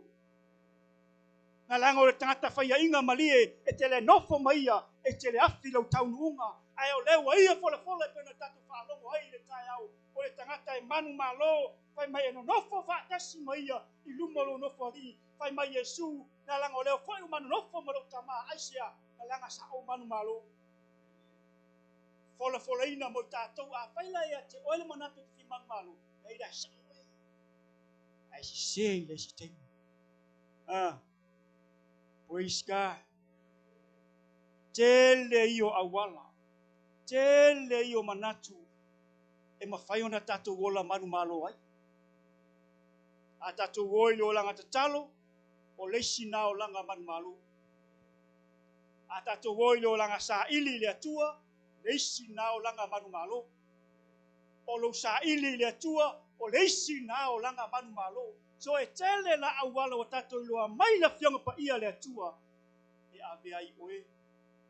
Na leaga o le tagata faiaina malie e te le nofo ma ia, e te le afi lou taunuuga, ae o lea ua ia folafola e pei ona tatou faalogo ai i le taeao, o le tagata e manumalo, fai mai e nonofo faatasi ma ia i luma o lou nofoalii, fai mai Iesu, na leaga o lea foi ua manonofo ma lou Tama, aisea? Na leaga sa ou manumalo. Folafolaina mo i tatou, afai la ia te oe le manatu e te fia manumalo, e i la e sao oe, ae sese i le isi taimi. Ah, praise God. Tele ia o auala, tele ia o manatu e mafai ona tatou ola manumalo ai. A tatou o i le olaga tatalo, o le isi na olaga manumalo. A tatou o i le olaga saili i le Atua, le isi na olaga manumalo. O lou saili i le Atua, o le isi na olaga manumalo. So e tele la auala ua tatou iloa mai le Afioga Paia a le Atua e ave ai oe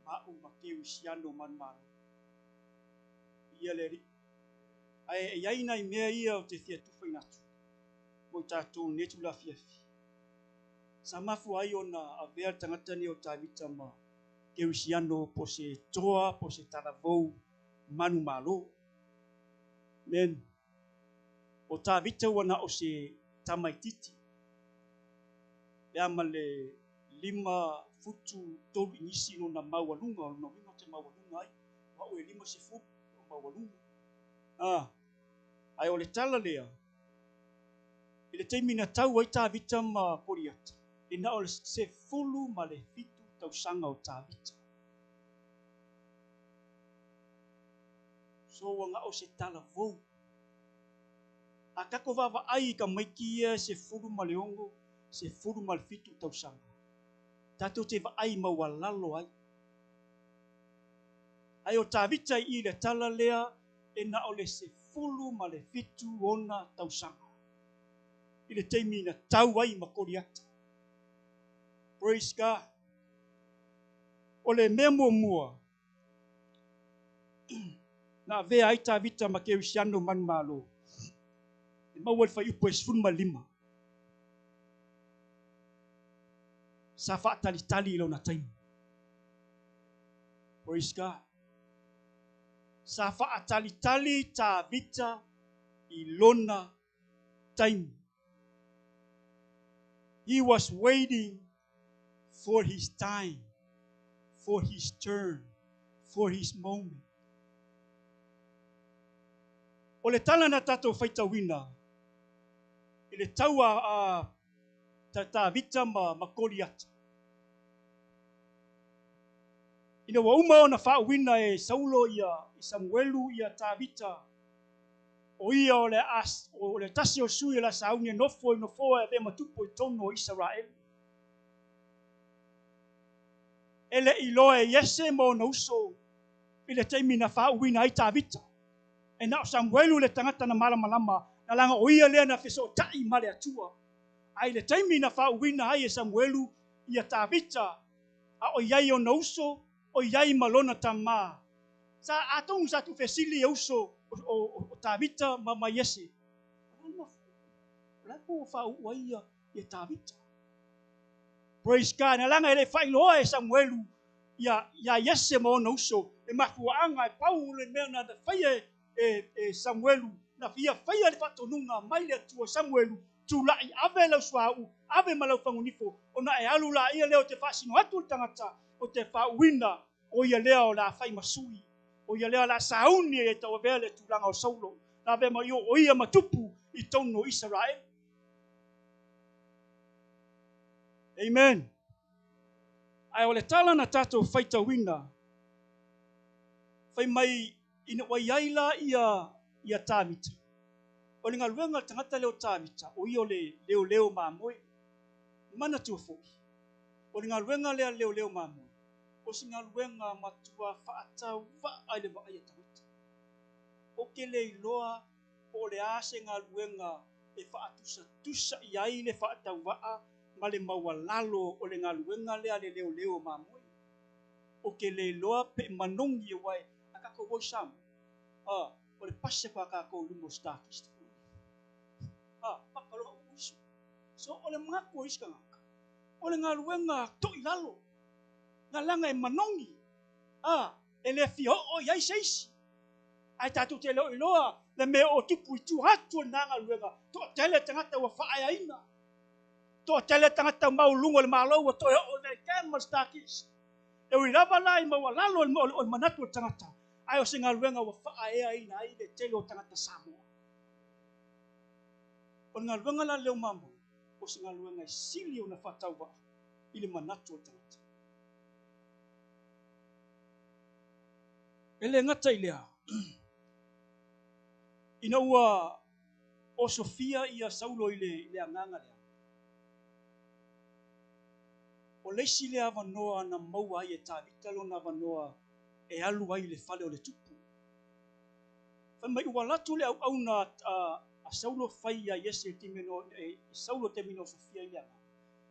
ma au ma Kerisiano manumalo. Ia le Alii. Ae e i ai nai mea ia ou te fia tufaina atu mo i tatou i lenei itula afiafi. Sa mafua ai ona avea le tagata lenei o Tavita ma Kerisiano po o se toa po o se talavou manumalo. Amen. O Tavita ua na o se tamaititi, pe a ma le 5 futu 3 inisi lona maualuga, o lona uiga ou te maualuga ai, o au e 50 lou maualuga. A, ae o le tala lea, i le taimi na tau ai Tavita ma Koliata, e na o le 17 tausaga o Tavita. So ua na o se talavou. A tatou vaavaai i tamaiti ia 16, 17 tausaga, tatou te vaai maualalo ai. Ae o Tavita i i le tala lea e na o le 17 ona tausaga i le taimi na tau ai ma Koliata. Praise God. O le mea muamua na avea ai Tavita ma Kerisiano manumalo, e maua i le fuaiupu e 15. Sa faatalitali i lona taimi. Praise God. Sa faatalitali Tavita i lona taimi. He was waiting for his time, for his turn, for his moment. O le tala na tatou faitauina i le taua a Tavita ma Koliata, ina ua uma ona faauuina e Saulo ia Samuelu ia Tavita, o ia o le o le tasi o sui o le a sauni e nofo i nofoa e avea ma tupu i totonu o Isaraelu. E le i iloa e Iese ma ona uso i le taimi na faauuina ai Tavita. E na o Samuelu le tagata na malamalama, na laga o ia lea na fesootai ma le Atua. A i le taimi na faauuina ai e Samuelu ia Tavita, a o i ai ona uso, o i ai ma lona tama. Sa, atonu sa tuufesili e uso o Tavita ma Iese, O le a po ua faauu ai ia Tavita? Praise God. Na laga e le faailoa e Samuelu ia Iese ma ona uso le mafuaaga e pau le mea na faia e Samuelu, na fia faia le faatonuga mai le Atua, Samuelu, tulai, ave lau suauu, ave ma lau fagunifo, ona e alu laia lea o te faasino atu le tagata o te faauuina, o ia lea o le a fai ma sui, o ia lea o le a sauni e tauavea le tulaga o Saulo, na avea ma o ia ma tupu i totonu o Isaraelu. Amen. Ae o le tala na tatou faitauina, fai mai ina ua i ai la ia Tavita, o le galuega a le tagata lea o Tavita, o ia o le leoleo mamoe. Manatua foi, o le galuega lea a le leoleo mamoe, o se galuega matua faatauvaa i le vaai a tagata. Ou te le iloa po o le a se galuega e faatusatusa i ai le faatauvaa ma le maualalo o le galuega lea a le leoleo mamoe. Ou te le iloa pe manogi aua a tatou o i Samoa, o le pasi atu a tatou i luma o Starkist. Paka loa uu iso. So o le manatu o isi tagata, o le galuega to'i lalo, na laga e manogi, e le fia oo i ai se isi. Ae tatou te le o iloa le mea o tupu i tua atu o lena galuega, toatele tagata ua faaeaina, toatele tagata maualuga o le Malo ua toe oo i le ma le Starkist. E ui lava la i maualalo o le manatu o le tagata, ae o se galuega ua faaeaina ai le tele o tagata Samoa. O le galuega la leo mamoe, o se galuega e sili ona faatauvaa i le manatu o le tagata. E le gata i lea, ina ua osofia ia Saulo i le agaga lea, o le isi lea avanoa na maua ai e Tavita lona avanoa e alu ai i le fale o le tupu. Fai mai ua alu atu le auauna a Saulo fai ia Iese e Saulo taimi na osofia ai le agaga,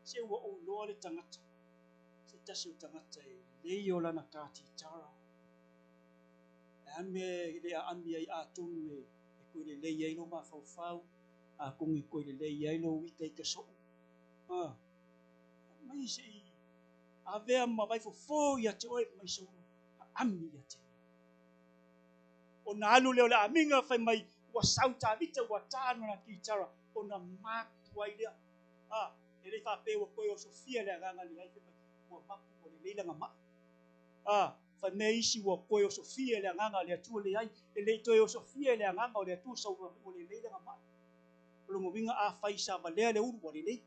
se ua ou iloa le tagata, se tasi o tagata e lelei o lana katitara. E a mea e le aami ai atonu e toe lelei ai lou mafaufau, atonu e toe lelei ai lou itaita soo. Mai se i avea ma vaifofo ia te oe mai Saulo, aami ia te oe. Ona alu lea o le aamiga fai mai ua sau Tavita ua ta lana kitara ona mapu ai lea. E le faapea ua toe osofia le agaga leai, fai mai ua mapu ua lelei lana mai. Fai mai isi ua toe osofia le agaga o le Atua leai, e le i toe osofia le agaga o le Atua Saulo ua lelei lana mai. O lona uiga afai sa valea le ulu ua lelei.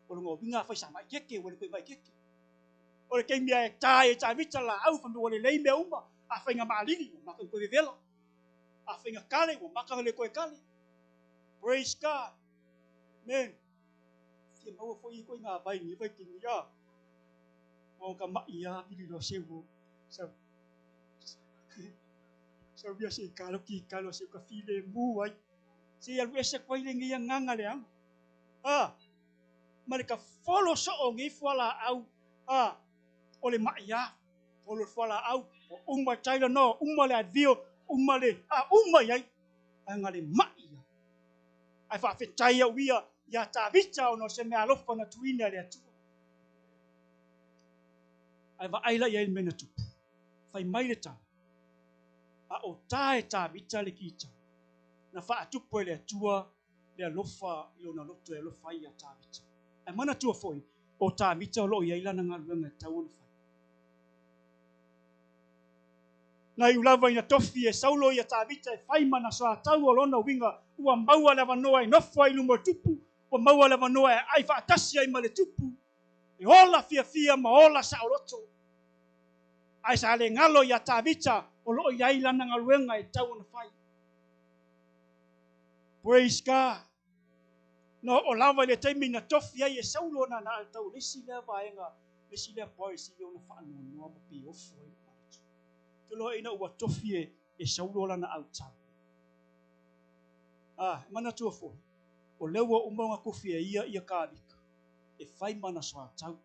O lona uiga afai sa mai keke ua le toe mai keke. O le taimi e ta e Tavita laau fai mai ua lelei mea uma, afai na maalili ua maka toe vevela. Afai na kale ua maka le toe kale. Praise God. Amen. Fia maua foi i koe ngā vai ni vai kini a. O ka mai a pili lo se wo. Sa sa via se kalo ki kalo se ka file mu ai. Se alu ese koe le ngi nganga le ang. Ma le ka folo so o ngi fuala au. O le mai a. Folo fuala au. O uma taila no, uma le advio, uma le uma iai. Ai nga le mai a. Ai faafetai au ia ia Tavita ona o se mea alofa na tuuina e le Atua. Ae vaai la i ai le mea na tupu. Fai mai le tala, A o ta e Tavita le kita, na faatupu e le Atua le alofa i lona loto e alofa ai iā Tavita. Ae manatua foi, o Tavita o lo o i ai lana galuega e tatau ona fai. Na iu lava ina tofi e Saulo ia Tavita e fai ma na soatau o lona uiga ua maua le avanoa e nofo ai i luma o le tupu, ua maua le avanoa e aai faatasi ai ma le tupu, e ola fiafia ma ola saoloto. Ae sa le galo iā Tavita o lo o i ai lana galuega e tatau ona fai. Praise God! Na oo lava i le taimi na tofi ai e Saulo na na tau le isi lea vaega, le isi lea policy lea ona faanoanoa ma piofo ai lou manatu. Ou te iloa ina ua tofi e, e Saulo lana autau. Ah, e manatua foi, o lea ua uma ona tofi e ia ia Kavika e fai ma ana soatau.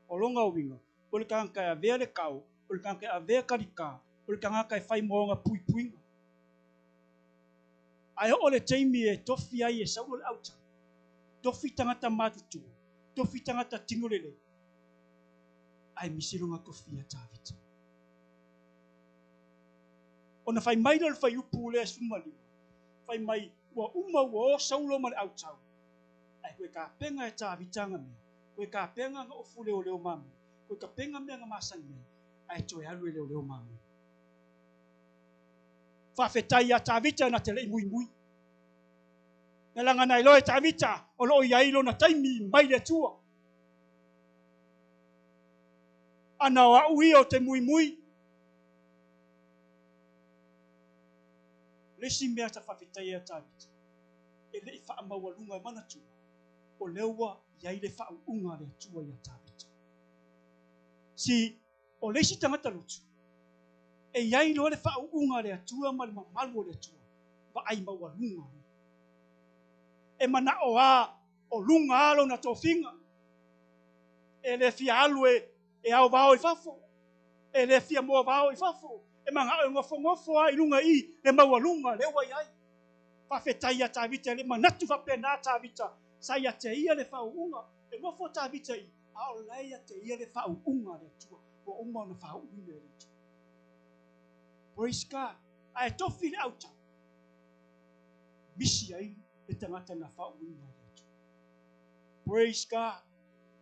O lona uiga, o le tagata e avea le kao, o le tagata e avea kalika, o le tagata e fai ma ona puipuiga. Ae oo le taimi e tofi ai e Saulo le autau, tofi tagata matutua, tofi tagata tino lelei, ae misi lona tofi ia Tavita. Ona fai mai lea o le fuaiupu lea 15, fai mai, Ua uma ua o Saulo ma le autau, ae toe tapena e Tavita ana mea, toe tapena ana ofu leoleo mamoe, toe tapena mea na masani ai, ae toe alu e leoleo mamoe. Faafetai iā Tavita na te le i muimui. Na laga na iloa e Tavita o lo o i ai lona taimi mai le Atua. Ana o a'u ia o te muimui. O le isi mea sa faafetai ai a Tavita, e le i faamaualuga e manatua, o lea ua i ai le faauuga a le Atua iā Tavita. Si O le isi tagata lotu, e i ai loa le faauuga a le Atua ma le mamalu o le Atua, vaai maualuga loa. E manao a o luga a lona tofiga. E le fia alu e aovao i fafo, e le fia moavao i fafo, e manao e nofonofo a i luga i le maualuga lea ua i ai. Faafetai ia Tavita, e le manatu faapena Tavita, sa ia te ia le faauuga. E nofo Tavita i A o la e ia te ia le faauuga a le Atua, ua uma ona faauuina e le Atua. Praise God. Ae tofi le autau, misi ai le tagata na faauuina e le Atua. Praise God.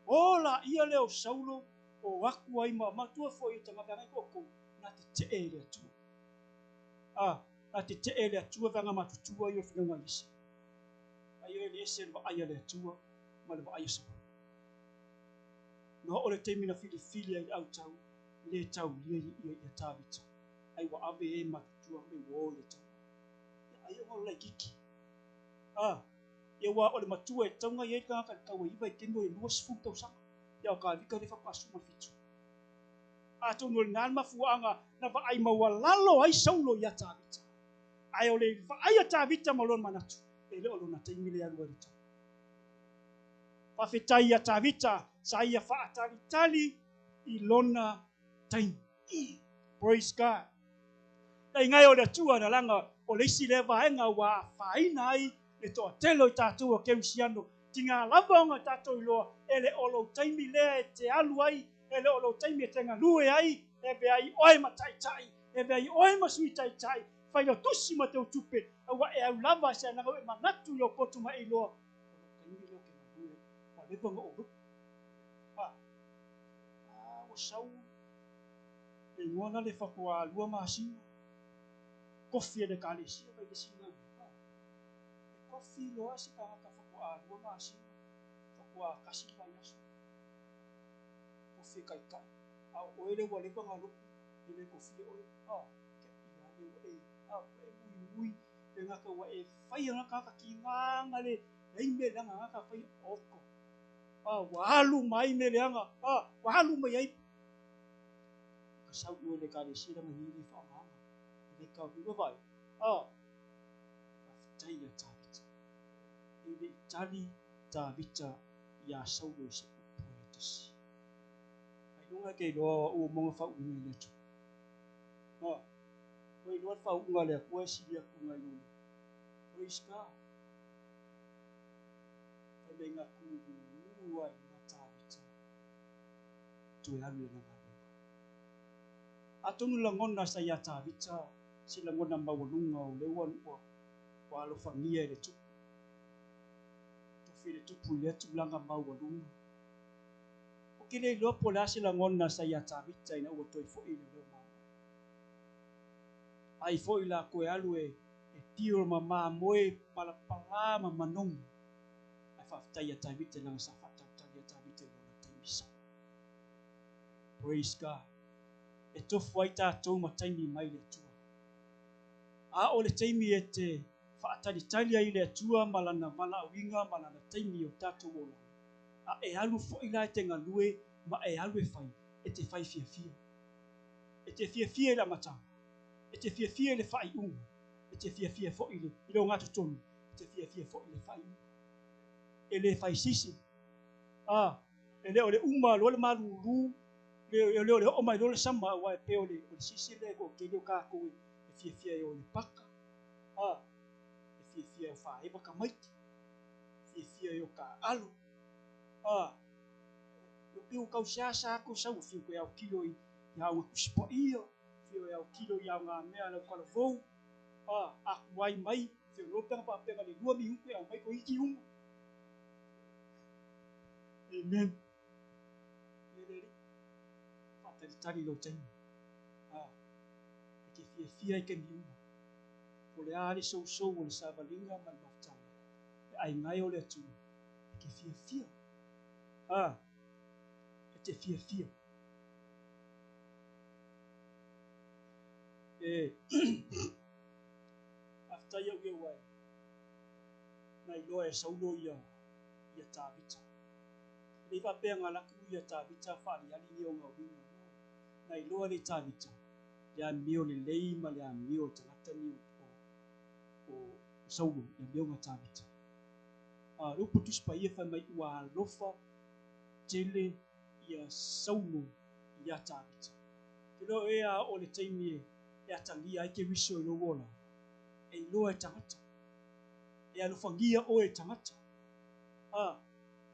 Ola ia lea o Saulo o aku ai ma matua foi o tagata ngai ko na te tee i le Atua. A, na te tee i le Atua vanga matutua i o whinaunga ese. Ai o le ese le vaai a le Atua ma le vaai a Saulo. Na oo le taimi na filifili ai le autau le taulia ia ia Tavita, ai ua ave e matutua me ua o i le taua. Ia ai ona o le laititi. A, ia ua o le matua e tauga i ai le tagata i le tauaiva i taimi o le 20 tausaga. Ia o Kavika le faatoa 17. Atonu o lena le mafuaaga na vaai maualalo ai Saulo ia Tavita. Ae o le vaai a Tavita ma lona manatu, e le o lona taimi le alu ai le taua. Faafetai ia Tavita sa ia faatalitali i lona taimi. Praise God. Le ingae o le Atua na laga o le isi lea vaega ua afaina ai le toatele o i tatou a Kerisiano. Tiga lava ona tatou iloa e le o lou taimi lea e te alu ai, e le o lou taimi e te galue ai, e avea ai oe ma taitai, e avea ai oe ma sui taitai, failotusi ma teutupe, aua e au lava se anagau e manatu i lou potu ma e iloa O lou taimi lea ou te galue ai, ua leva ona ou lupu. A, a, ua sau le igoa la le faatoa lua masina, kofi e le Ekalesia mai le isi galuega. E kofi loa se tagata faatoa lua masina, faatoa tasi le vaiaso. Kofi e taitai, a o oe lea ua leva ona lupu, e le kofia oe. A, ke ia le ua e, a, ua e muimui le gata ua e faia na tagata kiga na le ai mea leaga gata faia oko. A, ua alu mai mea leaga, a, ua alu mai ai. Ka sau ue le Ekalesia lana ni le whaangaanga. E le ka ua vai. A, faafetai ia Tavita. E le i tali Tavita iā Saulo i se upu e tasi. Ailoga e ke iloa ua monga whauinga i le Atua. A, ua iloa le faauuga a le Atua e sili atu nai lo le Praise God. Fai mai na tumumu ai na Tavita toe alu i lana galuega. Atonu lagona sa iā Tavita se lagona maualuga o lea ua ua alofagia e le Tupu. Tofi le Tupu i lea tulaga maualuga. Ou te le iloa po o le a se lagona sa iā Tavita ina ua toe foi i le leo mamoe. Ai foi la koe alu e e deal ma mamoe palapala ma manogi. Ae faafetai ia Tavita leaga sa faatalitali ia Tavita i lona taimi sao. Praise God. E tofu ai tatou ma taimi mai le Atua. A o le taimi e te faatalitali ai i le Atua ma Lana valaauina ma Lana taimi o tatou olaga, a e alu foi la e te galue ma e alu e fai, e te fai fiafia. E te fiafia i le amataga, e te fiafia i le faaiuga, e te fiafia foi i le, i le ogatotonu, e te fiafia foi i le faaiuga. E le fai sisi. A, e le o le uma loa le malulu, e le o le oo mai loa le sama, aua e pei o le, o le sisi lea e toatele o tatou e, e fiafia e o i le paka, a, e fiafia e o faaeva tamaiti, fiafia e o taaalo, a, e pei ua tau seasea atu sau, fiu toe autilo i, i aoga Tusi Paia, fiu e autilo i aoga mea a lau talavou, a, a tuai mai, fiu loa pe ana faapea na o le lua minute e aumai toeitiiti uma. Amen. Ia le Alii, faatalitali i lou taimi. A, e te fiafia i taimi uma. Po o le a le sousou o le savaliga ma le mafutaga, le aiga e o le Atua, e te fiafia. A, e te fiafia. E, faafetai au ia ua e, na iloa e Saulo ia, ia Tavita. E le i faapea na alu atu ia Tavita faaliali ni ona uiga. No. Na iloa le Tavita le amio lelei ma le amio o le tagata ni o, o, o Saulo, le amioga a Tavita. A, le upu Tusi Paia fai mai ua alofa tele ia Saulo iā Tavita. Te iloa ea a oo le taimi e, e atagia ai Keriso i lou ola, e iloa e tagata. E alofagia oe e tagata. A,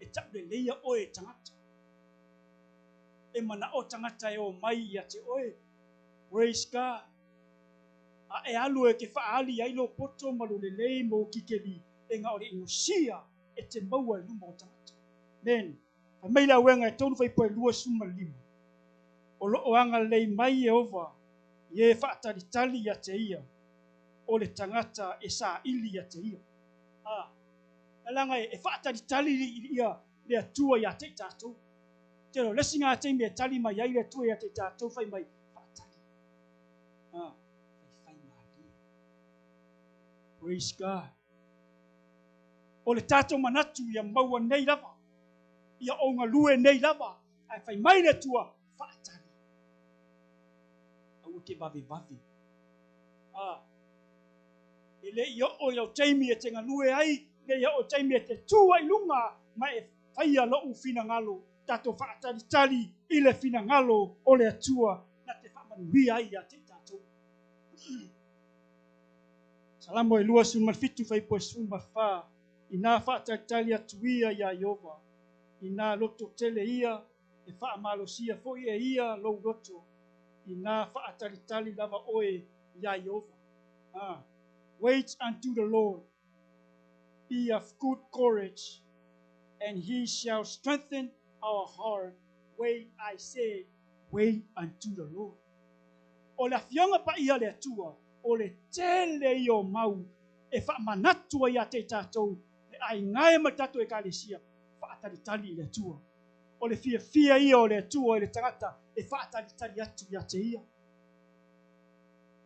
e tauleleia oe e tagata. E manao tagata e omai ia te oe. Praise God. A e alu e te faaali ai lou poto ma lou lelei ma ou kikeli, e na o le inosia e te maua i luma o tagata. Amen. Fai mai le auega e tolu faipoe 25, O lo o agalelei mai Ieova i e faatalitali ia te ia, o le tagata e saili ia te ia. A, leaga e faatalitali ia le Atua ia te i tatou. Tele o le isi gā taimi e tali mai ai le Atua ia te i tatou, fai mai, faatali. A, faifaimalie. Praise God. O le tatou manatu ia maua nei lava, ia ou galue nei lava, ae fai mai le Atua, faatali. Aua te vavevave. A, e le i oo i lau taimi e te galue ai, e le i oo i taimi e te tū ai i luga ma e faia lou finagalo, tatou faatalitali i le finagalo o le Atua na te faamanuia ai ia te i tatou. Salamo e 27 fuaiupu e 14, Inā faatalitali atu ia iā Ieova, inā loto tele ia, e faamalosia foi e ia lou loto, inā faatalitali lava oe iā Ieova. A, Wait unto the Lord, be of good courage, and he shall strengthen our heart, wait, I say, wait unto the Lord. O le Afioga Paia a le Atua, o le tele ia o mau e faamanatu ai ia te i tatou, le aiga e ma le tatou Ekalesia, faatalitali i le Atua. O le fiafia ia o le Atua i le tagata e faatalitali atu ia te ia.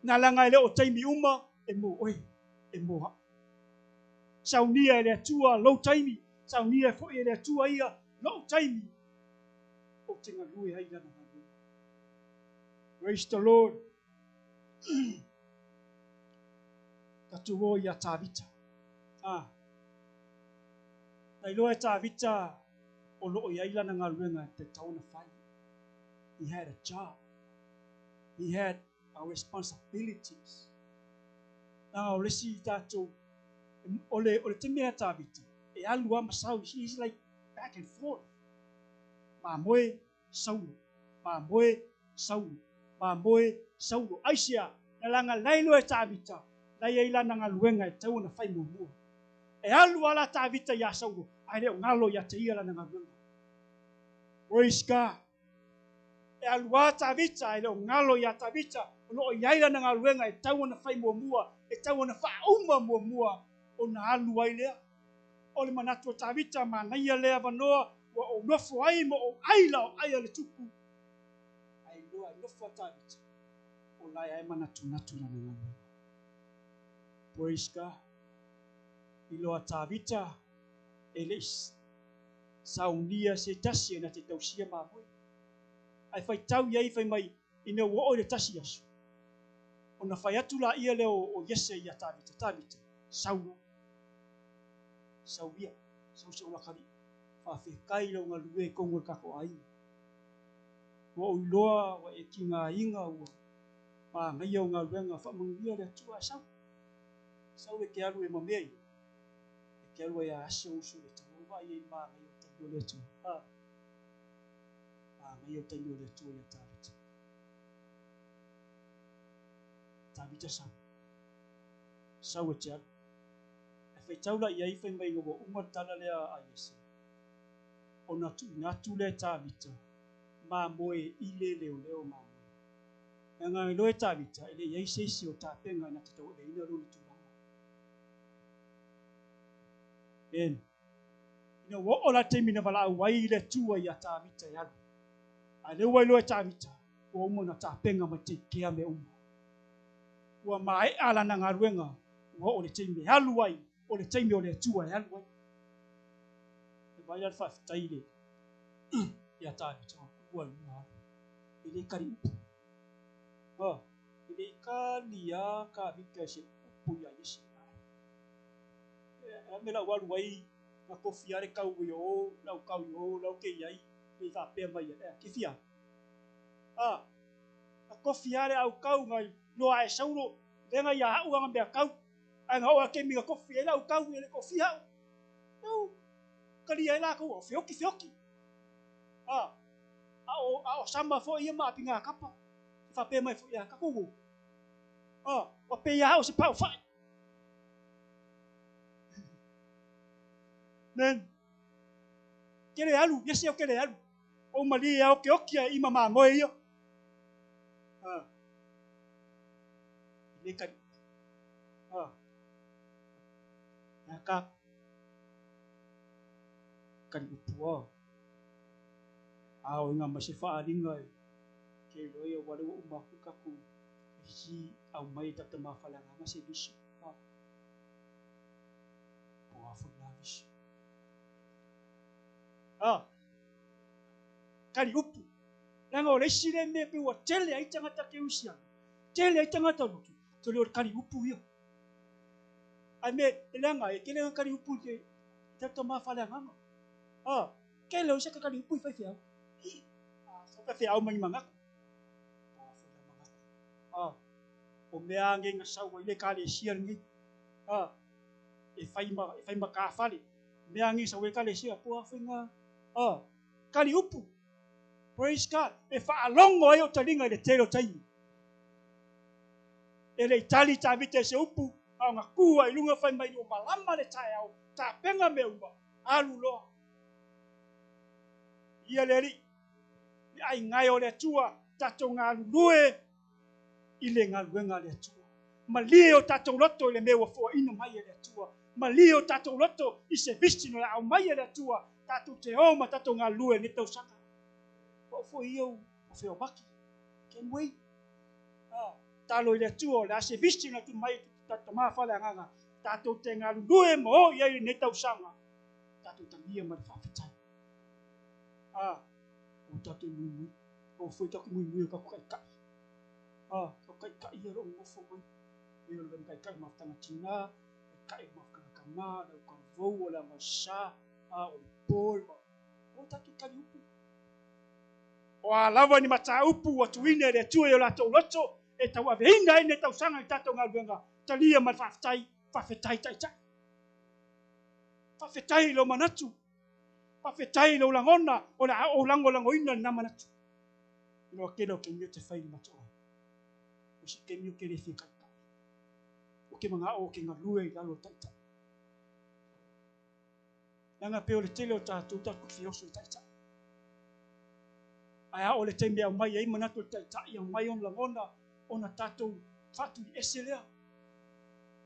Na leaga e le o taimi uma e mo oe, e mo au. Saunia e le Atua lou taimi, saunia foi e le Atua ia lou taimi, ou te galue ai i Lana galuega. Praise the Lord. Tatou o iā Tavita. Ah. Na iloa e Tavita o lo o i ai lana galuega e tatau ona fai. He had a job. He had our responsibilities. Na o le isi tatou, o le, o le taimi a Tavita, e alu lava ma sau, he's like back and forth. Mamoe, Saulo. Mamoe, Saulo. Mamoe Saulo. Aisea? Na lagalai loa e Tavita, la i ai lana galuega e tatau ona fai muamua. E alu lava la Tavita iā Saulo, ae le o galo ia te ia lana galuega. Praise God! E alu lava Tavita, ae le o galo iā Tavita, o lo o i ai lana galuega e tatau ona fai muamua, e tatau ona faauma muamua ona alu ai lea. O le manatu o Tavita, manaia lea avanoa ua ou nofo ai ma ou ai la o ai a le tupu. Ae iloa e nofo a Tavita, o la e ae manatunatu lana galuega. Praise God. Iloa Tavita e le i saunia se tasi e na te tausia mamoe. Ae faitau i ai fai mai ina ua oo i le tasi aso, ona fai atu laia lea o Iese ia Tavita, Tavita, sau loa. Sau ia, sau se ola kaliʻi, faafekai lau galue i tonu o le tatou aiga. Ua ou iloa ua e tigaina ua manaia au galuega, faamanuia le Atua ae sau. Sau e te alu e mamea ia, e te alu ai a asi ou uso i le taua, vaai ai i le manaia o le taimi o le Atua. A, manaia o le taimi o le Atua ia Tavita. Tavita sau. Sau e te alu. Ae faitau la i ai fai mai ina ua uma le tala lea a Iese, ona tuuina atu lea e Tavita mamoe i le leoleo mamoe. Leaga e iloa e Tavita e le i ai se isi o tapena na te tauaveina lona tulaga. Amen. Ina ua oo la le taimi na valaau ai le Atua ia Tavita e alu, a lea ua iloa e Tavita ua uma ona tapena mai take care mea uma. Ua maea lana galuega, ua oo le taimi e alu ai, o le taimi o le Atua e alu ai. E vaai la le faafetai i le ia Tavita, ua i luga alu. E le kali upu. Ha, e le i kali a Tavita i se upu ia Iese. E a mea la ua alu ai na kofi a le kau i o, lau kau i o, lau ke i ai, le i faapea mai ia, e, ke fia? A, na kofi a le au kau ngai loa ae Saulo, lenga ia au anga mea kau, ae nga oo a kemi na kofi ai lau kau, e le kofia au. Eu, kalia ai lakou, o feoki feoki. A, a o, a o sama foi ia ma apiga kapa. Faapea mai foi ia kakou. A, ua pei a o se pau fai. Men, kele alu, iese o kele alu. O malie a oke oki a ima mamoe ia. A, le kali. A, a ka kali upua. A o inga ma se faaaliga e ke iloa ia ua le ua uma atu tatou hiki aumai e tatou mafaleagaga se vision. A, po a foi la vision. A, kali upu. Leaga o le isi lea mea pei ua tele ai tagata kerisiano, tele ai tagata lotu, tele o le kali upu ia. Ae me, leaga e tele na kali upu i te tatou mafaleagaga. A, kele o se kali upu i faifeau. I, a, sa faifeau mai manatu. Po a foi la manatu. A, o mea a nei na sau ai le ekalesia lenei. A, e fai ma, e fai ma tafale. Mea a nei sau ai ekalesia, po a foi na, a, kali upu. Praise God. E faalogo ai o taliga i le tele o taimi. E le i tali Tavita i se upu, a o na tu ai i luga fai mai ua malama le taeao, tapena mea uma, alu loa. Ia le Alii, le aiga e o le Atua, tatou galulue i le galuega a le Atua. Malie o tatou loto i le mea ua foaina mai e le Atua. Malie o tatou loto i se vision o le a aumai e le Atua, tatou te o ma tatou galulue i lenei tausaga. O au foi ia ua feomaki. Can we? Ah, talo i le Atua o le a se vision atu mai tatou tama faleagaga, tatou te galulue ma o i ai i lenei tausaga, tatou talia ma le faafetai. Ah, o tatou muimui, o foi tatou muimui o tatou taitai. Ah, tatou taitai ia lo nofo mai. E o le taitai mafutaga tina, taitai mafutaga tama, le ukalvou, o le amasa, ah, o le pol, o tatou tali upu. O a lava ni mataupu ua tuuina e le Atua i o latou loto e tauaveina ai lenei tausaga i tatou galuega, talia ma le faafetai, faafetai Taitai. Faafetai i lou manatu, faafetai i lou lagona o le a ou lagolagoina lena manatu. Iloa tele o taimi ou te fai i le matou aiga. O se taimi ou te le fia taitai. Ou te manao ou te galue i lalo o le taitai. Leaga pei o le tele o tatou tatou te fia oso i taitai. Ae a oo i le taimi e aumai ai manatu o le taitai, aumai ona lagona, ona tatou faatuiese lea.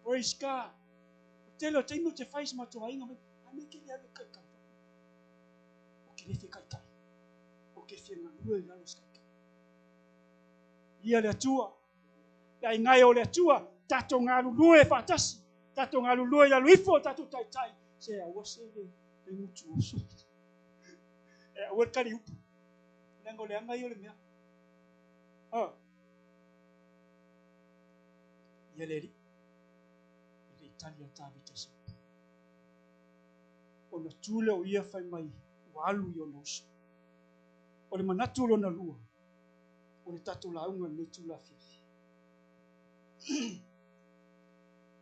Praise God. O le tele o taimi ou te fai i si matou aiga, mai, a mea e te le alu e taitai. Ou te le fia taitai. Ou te fia galue i lalo o se taitai. Ia le Atua. Le aiga e o le Atua, tatou galulue faatasi, tatou galulue i lalo ifo o tatou taitai, se aua se le le gutu oso. E aua le tali upu. Leaga o le aga ia o le mea. Ah. Ia le Alii, e le i tali a Tavita i se upu. Ona tu lea o ia fai mai ua alu i ona uso. O le manatu lona lua, o le tatou lauga i lenei itula afiafi.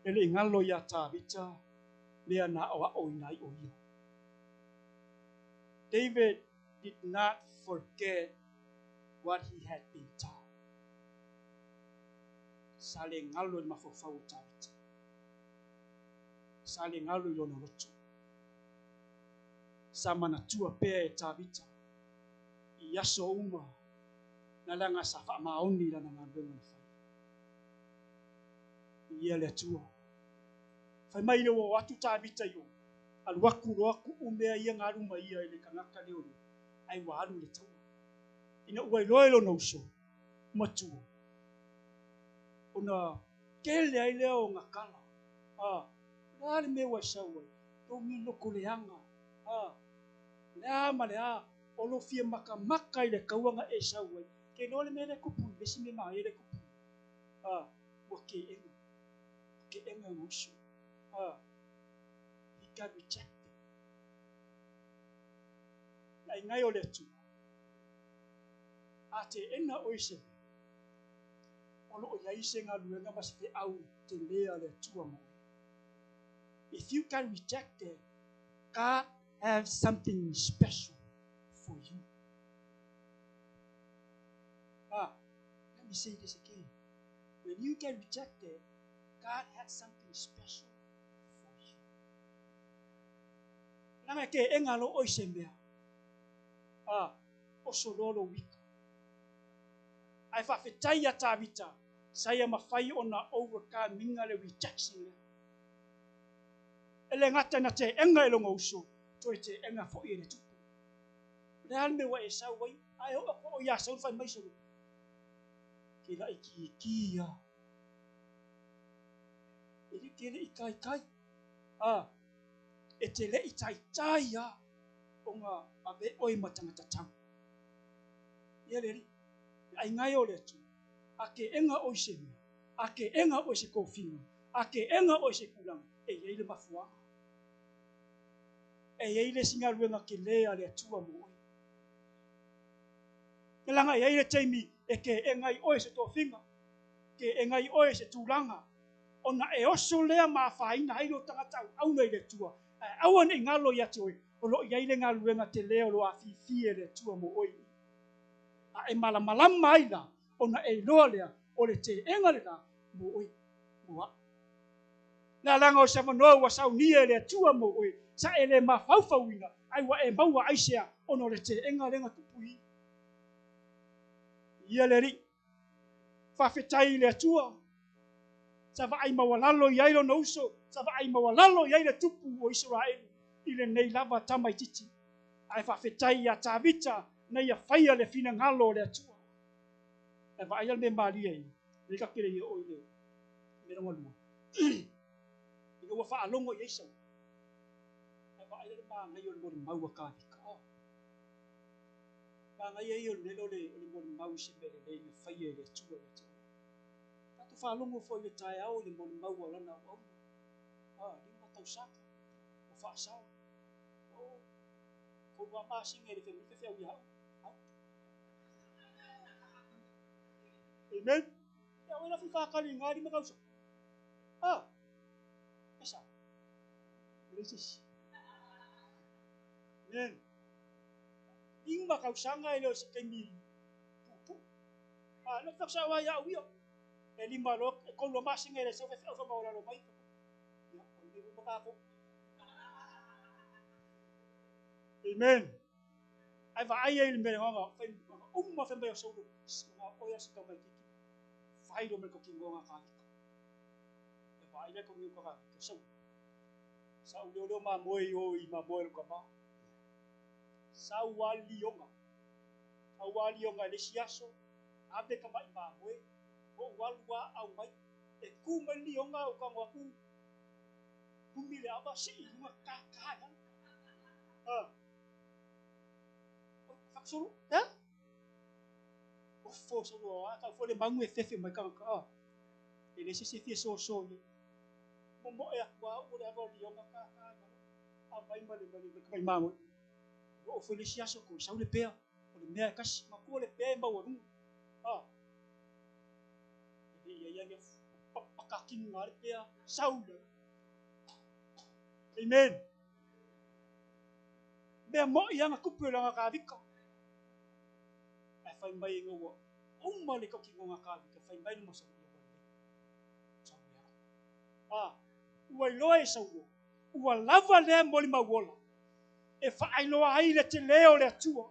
E le i galo iā Tavita mea na aoaoina ai o ia. David did not forget what he had been taught. Sa le galo i le mafaufau o Tavita. Sa le galo i lona loto. Sa manatua pea e Tavita i aso uma na leaga sa faamaoni i lana galuega na fai. Viia le Atua. Fai mai ina ua o atu Tavita i o, alu atu loa tuu mea ia na alu ma ia i le tagata leoleo, ae ua alu i le taua. Ina ua iloa e lona uso matua, ona tele ai lea o ona tala, A, o le a le mea ua e sau ai? Lou loto leaga, a, le a ma le a, o lou fia matamata i le taua na e sau ai. Ke iloa le mea lea e tupu i le isi mea manaia lea e tupu, a, ua teena, teena e uso. A, he got rejected. Le aiga e o le Atua, a teena oe i se mea, o lo o i ai se galuega ma se feau tele a le Atua mo oe. If you got rejected, God has something special for you. Ah, let me say this again. When you get rejected, God has something special for you. Leaga e teena loa oe i se mea, ah, oso loa lou ika. Ae faafetai ia Tavita, sa ia mafai ona overcome-ina le rejection lea. E le gata ina teena e lona uso, toe teena foi e le tupu. O le a le mea ua e sau ai, ae oo atu o ia Saulu fai mai solo. Ke laitiiti ia. E le te le i taitai. A, e te le i taitai a ona ave oe ma tagata tau. Ia le Alii, le aiga e o le Atua, a teena oe i se mea, a teena oe i se tofiga, a teena oe i se tulaga, e i ai le mafuaaga. E i ai le isi galuega tele a le Atua mo oe. E leaga e i ai le taimi e teena ai oe i se tofiga, teena ai oe i se tulaga, ona e oso lea ma afaina ai lou tagata auauna i le Atua, ae aua ne i galo ia te oe, o lo o i ai le galuega tele o lo o afifi e le Atua mo oe i i. A e malamalama ai la, ona e iloa lea, o le teena lena mo oe, mo a'u. Le alaga o se avanoa ua saunia e le Atua mo oe, sa e le mafaufauina, ai ua e maua aisea ona o le teena lea na tupu i i. Ia le Alii, faafetai i le Atua, sa vaai maualalo i ai lona uso, sa vaai maualalo i ai le tupu o Isaraelu i lenei lava tamaitiiti. Ae faafetai iā Tavita na ia faia le finagalo o le Atua. Ae vaai la le mea malie ia, lea tatou te le i oo i le mea lona lua, ina ua faalogo i ai Saulu. Ae vaai la le manaia o le molimau a Tavita. Oh. Manaia ia o le mea lea o le, o le molimau i se mea lelei na faia e le Atua ia te oe. Tatou faalogo foi i le taeao i le molimau a lana auauna. Ah, 5 tausaga o faasao. Oh, tolu lava masina e le fai mai le faifeau ia au. Au. Amen. Ia oe la fai whakali i ngā 5 tausaga. Ah, e sao. E leai se isi. Amen. 5 tausaga e le o se taimi puupuu. A, le fai sa ia au ia. E lima loa, e kolu masina e le sau faifeau faamaualalo mai. Ia, o lenei uma tatou. Amen. Ai vaai ai le mea leaga fai uma fai mai o Saulo, o oe a se tamaitiiti, fai lo mai ko kingoga kavika. E vaai le ko kavika Saulo. Sa u leo leo mamoe i o i mamoe lo kama. Sa ua lioga. Sa ua lioga i le isi aso, ave ka mai mamoe, o ua lua au mai, e ku mai lioga o ka ngoaku, pumi le ava si i lunga ka ka ya. Ah. Faksolo, ya? O fo solo a ka fo le mangu e fefe mai ka ka. E le se se fie so so ye. Mo mo e akua o le ava lioga ka ka ya. A mai ma le ma le ka mai mamoe. O fo le si aso ko sau le pea. O le mea e kasi ma ko le pea e maualuga. Ah. E le ia ia ia pakakinu ngā le pea sau le. Amen. Mea mo i anga kupu e langa kavika. Ai fai mai e ngaua uma le kauki ngonga kavika. Fai mai luma sau ia wale. Sau lea. Ah, ua iloa e Saulo. Ua lava lea moli mauola. E whaailoa ai le te leo le atua.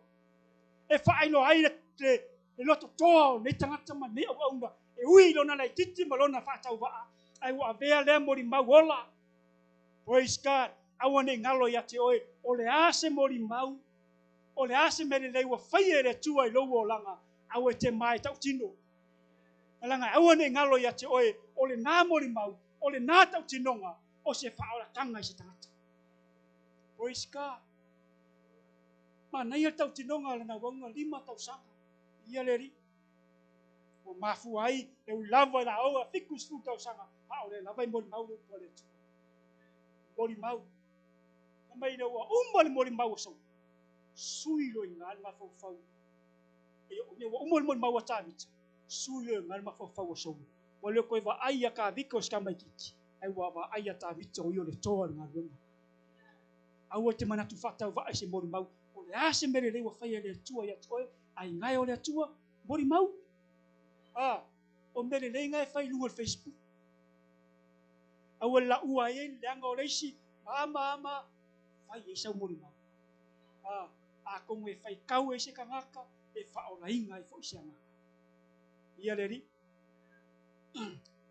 E whaailoa ai le le loto toa o nei tangata ma nei au auna. E ui lona laititi ma lona whaatauwaa. Ai ua avea lea moli mauola. Praise God. Aua nei ngalo ia te oe. O le ase moli mau. O le ase mele lei ua whaie le atua i lou olanga. Aua e te mai tautino. Alanga aua nei ngalo ia te oe. O le nā moli mau. O le nā tautinoga. O se whaolatanga i se tangata. Praise God. Ma nei a tautinoga le na waunga 5 tausaga. Ia le ri. Ua mafua ai e ui lava i la oa 70 tausaga. A o le lava i moli mau le upu a le Atua. Moli mau. Na mai le ua uma le moli mau o Saulo. Sui lo i ngā le mafaufau. E o ua uma le moli mau a Tavita. Sui lo i ngā le mafaufau o Saulo. Ua leo koe vaai a kavika o sikamaititi. Ai ua vaai a Tavita o ia o le toa le galuega. Aua te manatu whaatau vaai se moli mau. O le ase mele lei ua whai le atua ia te oe. Ai ngai o le atua, moli mau. Ah, o mele lei ngai whai lunga o le Facebook. Aua la ua e le anga o leisi, ama ama, whai e sau moli mau. Ah, a kongo e whai kau e se kangaka, e whaola inga e fo i se angaka. Ia le ri.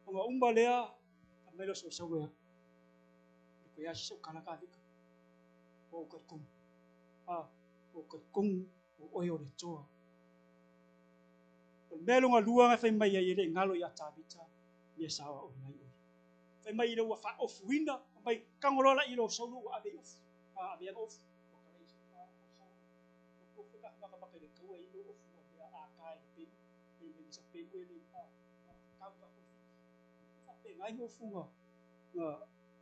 O ngā umba lea, a melo so sau ea. Le koe asi sau kala ka vika. O kai kongu. Ah, o kai kongu, o oe o le toa. O le mea longa lua ngai whai mai ai e le ngalo ia Tavita, mea sawa o nai oi. Whai mai i le ua whaofuina, mai kangolola i lo Saulo ua ave i ofu. A ave ana ofu. O ka rei sa o ko wheka maka maka le kaua i lo ofu a mea a ka e le pelu. Pe me sa pelu e le a kau ka ko fiki. Wha pe ngai ofu nga nga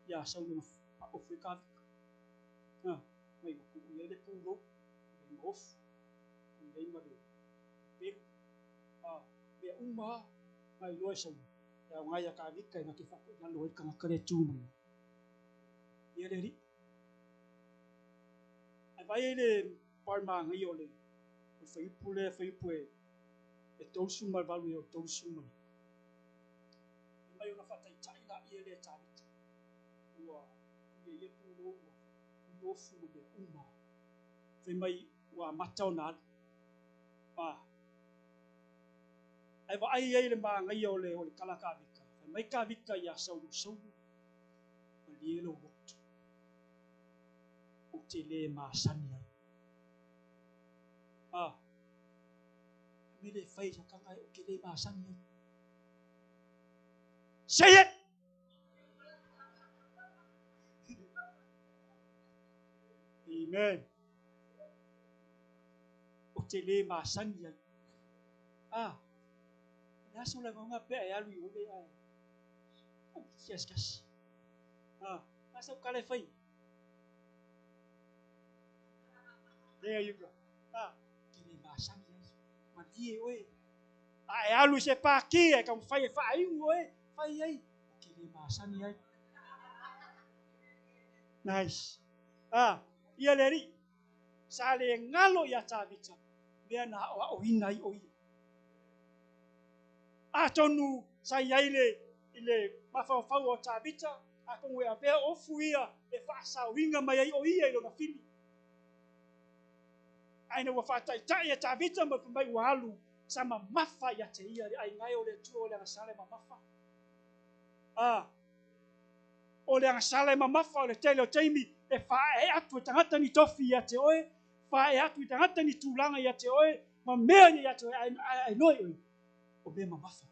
ia Saulo nga whaofu e ka vika. Ha, mai ua ku ia le pūrou, le ma ofu. Lei ma le pelu. A mea uma ngai loa e Saulo. E au ngai a ka vika e ngā te whaku i ngalo e kanga kare tū mai. Ia le ri. Ai vai e le parma ngai o le o whaiupu le whaiupu e tausu ma valu e o tausu ma. E mai ona whataitai la ia le Tavita. Ua ia ia pūrou ua ui ofu ma mea uma. Whai mai ua mata o nā alu. Ah. Ai vaai ai le maangai o le kala ka vika. Whai mai ka vika ia Saulo Saulo. Ma lie lo loto. O te le maasani ai. Ah. Me le whai sa kanga e o te le maasani ai. Say it! Amen. O te le maasani ai. Ah. Le aso la ngonga pe e alu i ole ai. Yes, yes. Ah, asa kale fai. There you go. Ah, ke le maasani ai. Ma die oe. A e alu se pāki e ka mwhai e whaaiu oe. Whai ai. O ke le maasani ai. Nice. Ah, ia le ri. Sa le ngalo ia Tavita. Mea na o o ina i o ia. Atonu sa i ai le i le mafaufau o Tavita, atonu e avea ofu ia e faasaoina mai ai o ia i lona fili. Ae ina ua faataitai e Tavita ma fai mai ua alu, sa mamafa ia te ia le aiga e o le Atua o le agasala e mamafa. A, o le agasala e mamafa o le tele o taimi e faaee atu e tagata ni tofi ia te oe, faaee atu i tagata ni tulaga ia te oe, ma mea ia te oe, ae iloa i oe, o mea mamafa.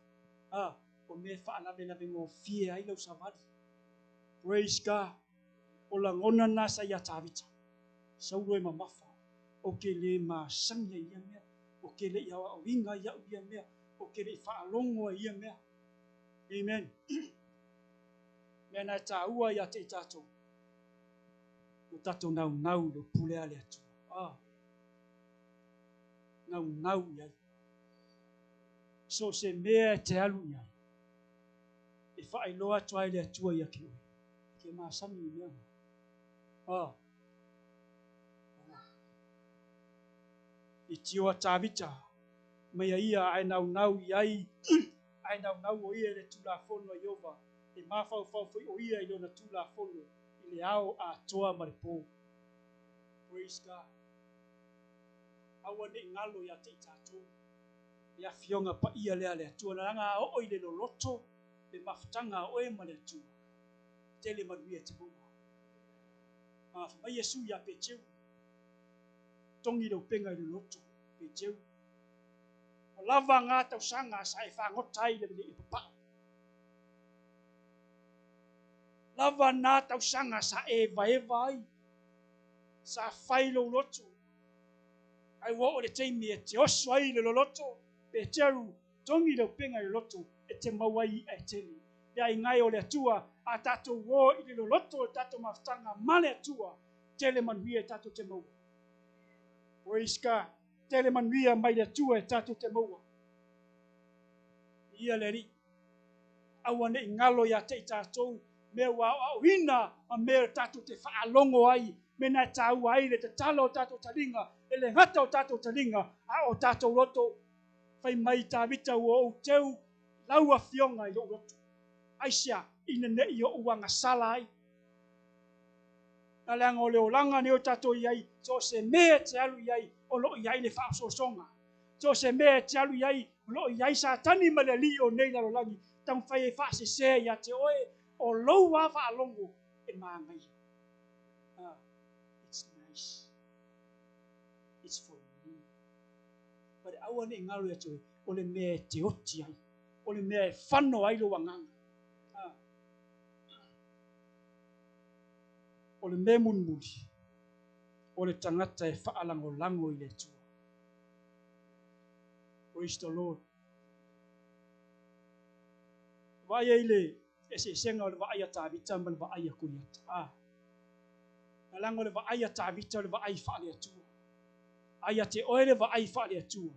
A, o mea e faalavelave gofie ai lau savali. Praise God. O lagona na sa ia Tavita. Saulo e mamafa. Ou te le masani ai ia mea. Ou te le i aoaoina ia'u ia mea. Ou te le i faalogo ai ia mea. Amen. Mea na e taua ia te i tatou. O tatou naunau i le pule a le Atua. Ah. Naunau i ai. So se mea e te alu i ai, e faailoa atu ai le Atua ia te oe, e te masani i mea na. Ah. I tio a Tavita, mai a ia ae naunau i ai, ae naunau o ia i le Tulafono a Ieova, e mafaufau foi o ia i lona Tulafono i le ao atoa ma le po. Praise God. Aua ne i galo ia te i tatou le Afioga Paia lea a le Atua, leaga a oo i le loloto le mafutaga a oe ma le Atua, tele manuia e te maua. A fai mai Iesu ia Peteu, Togi le upega i le loto, Peteu. Ua lava ngā tausaga sa e fagota ai le le papao. Lava nā tausaga sa e evaeva ai, sa fai lou loto. Ai ua oo le taimi e te oso ai le loloto, Peteru, togi le upega i le loto e te maua ai i'a e tele. Le aiga e o le Atua, a tatou o i le loloto o le tatou mafutaga ma le Atua, tele manuia e tatou te maua. Praise God. Tele manuia mai le Atua e tatou te maua. Ia le Alii. Aua ne i galo ia te i tatou mea ua aoaoina ma mea tatou te faalogo ai, mea na e taua ai le tatalo o tatou taliga, e le gata o tatou taliga, a o tatou loto. Fai mai Tavita ua ou teu lau afioga i lou loto. Aisea, ina ne i ou agasala ai. Na leaga o le olaga nei o tatou i ai, so o se mea e te alu i ai, o lo o i ai le faaosoosoga. So o se mea e te alu i ai, o lo o i ai Satani ma le alii o nei lalolagi, taumafai e faasese ia te oe, o lou lava faalogo e manaia. Ah, it's nice. It's for me. But aua ne i galo ia te oe, o le mea e te oti ai, o le mea e fano ai lou agaga. Ah. O le mea mulimuli, o le tagata e faalagolago i le Atua. Praise the Lord. Vaai ai le eseesega o le vaai a Tavita ma le vaai a Koliata. Ah. Na leaga o le vaai a Tavita o le vaai faale-Atua. A ia te oe le vaai faale-Atua,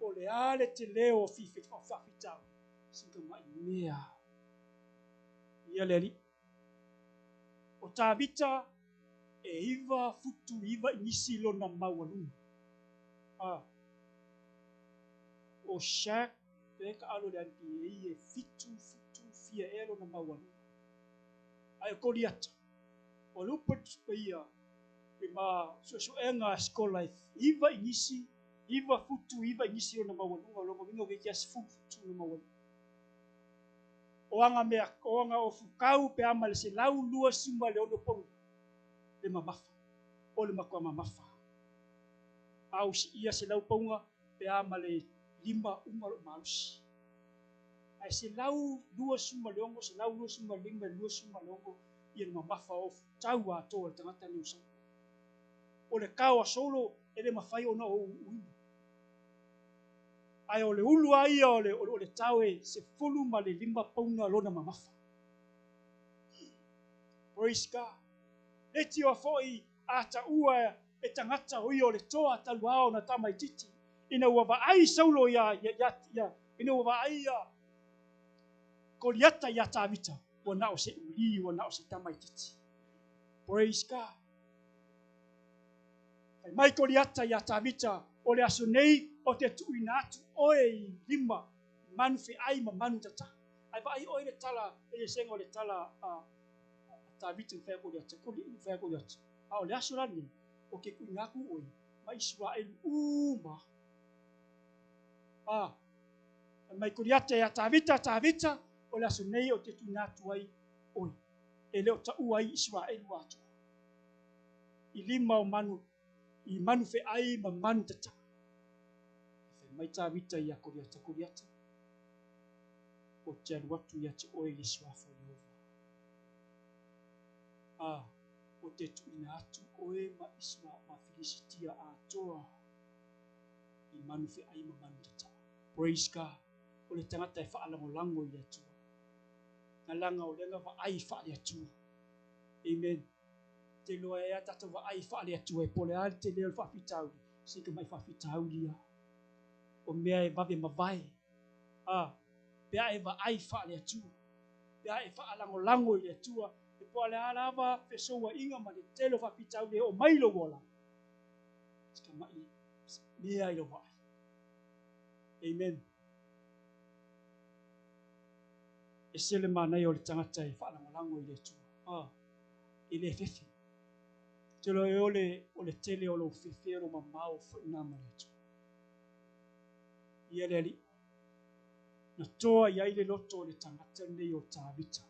o le a le tele o faafitauli, sina mai mea. Ia le Alii. O Tavita e 9 futu 9 inisi lona maualuga. A. O Shaq pe taalo i le NBA e 7 futu fia ea lona maualuga. Ae o Koliata, o le upu e ia i ma suesuega a sikola e 9 inisi, 9 futu 9 inisi lona maualuga, o lona uiga ua iti lava 10 futu lona maualuga. O aga mea, o aga ofukau pe a ma le 126 pauna le mamafa, o le matua mamafa. A ou siia 100 pauna pe a ma le lima uma lou malosi. Ae 126, 125, 26 ia le mamafa o ofutau atoa le tagata nei o Saulo. O le tao a Saulo e le mafai ona ou uuina. Ae o le ulu lava ia o le, o le tao e 15 pauna lona mamafa. Praise God. Le tioa foi a taua e tagata o ia o le toa talu lava ona tamaitiiti, ina ua vaai Saulo ia, ia, ia, ia, ina ua vaai ia Koliata ia Tavita, ua na o se uli, ua na o se tamaitiiti. Praise God. Fai mai Koliata ia Tavita, O le aso nei ou te tuuina atu oe i lima manu feai ma manu tatā. Ae vaai oe i le tala, le esega o le tala a Tavita na fai atu i le ata, na fai atu i le ata, A o le aso la lenei, ou te tuuina atu oe ma Isaraelu uma. A, fai mai Koliata ia Tavita, Tavita, o le aso nei ou te tuuina atu ai oe, e le o taua ai Isaraelu atoa, i lima o manu, i manu feai ma manu tatā. Fai mai Tavita ia Koliata, Koliata, ou te alu atu ia te oe i le suafa o Ieova. A, ou te tuuina atu oe ma Isra ma Filisitia atoa i manu feai ma manu tatā. Praise God. O le tagata e faalagolago i le Atua. Na laga o lea vaai faale-Atua. Amen. Te iloa e a tatou vaai faale-Atua e po o le a le tele o le faafitauli, se i tamai faafitauli lava. O mea e vave mavae. A, pe a e vaai faale-Atua, pe a e faalagolago i le Atua, e po o le a lava fesouaiga ma le tele o faafitauli e oo mai i lou ola, se tamai mea i lou vaai. Amen. E se le manaia o le tagata e faalagolago i le Atua. A, e le fefe. Te loa e ole o le tele o lou fefe o lou mamao foi na ma le Atua. Ia le Alii, na toa i ai le loto o le tagata lenei o Tavita.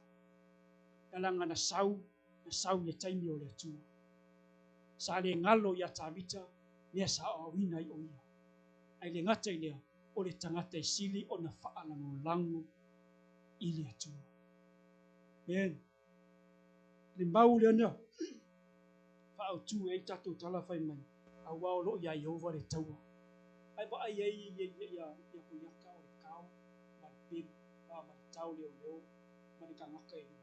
Na laga na sau, na sau i le taimi o le Atua. Sa le galo ia Tavita mea sa aoaoina ai o ia. Ae le gata i lea, o le tagata e sili ona faalagolago i le Atua. Amen. Le mau lea na faaautu ai tatou tala fai mai, auā o lo o iā Ieova le taua. Ae vaai ai ia ia ia ia Koliata o le kao ma le pelu, a ma le tao leoleo ma le tagata e lua.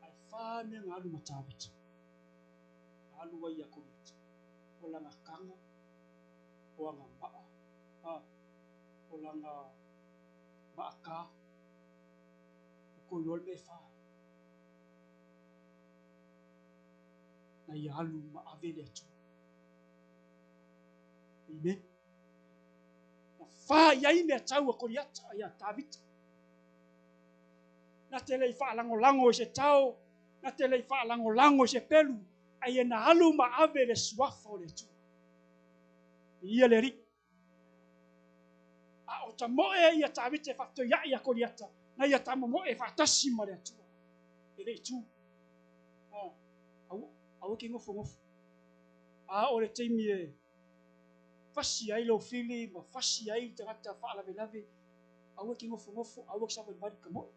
Ae fa mea na alu ma Tavita, na alu ai ia Koliata, o lana taga, o ana maa, a o lana maata, ua tou iloa le mea e fa ai. Na ia alu ma ave le Atua. Amen. Na fa i ai mea tau a Koliata ia Tavita. Na te le i faalagolago i se tao, na te le i faalagolago i se pelu, a ia na alu ma ave le suafa o le Atua. Ia le Alii. A o tamoe ia Tavita e faatoiaʻi ia Koliata, na ia tamomoe faatasi ma le Atua. E le i tu. Aua, aua ke nofonofo. A o le taimi e fasi ai lou fili ma fasi ai le tagata faalavelave, aua ke nofonofo, aua ke savalivali tamoe.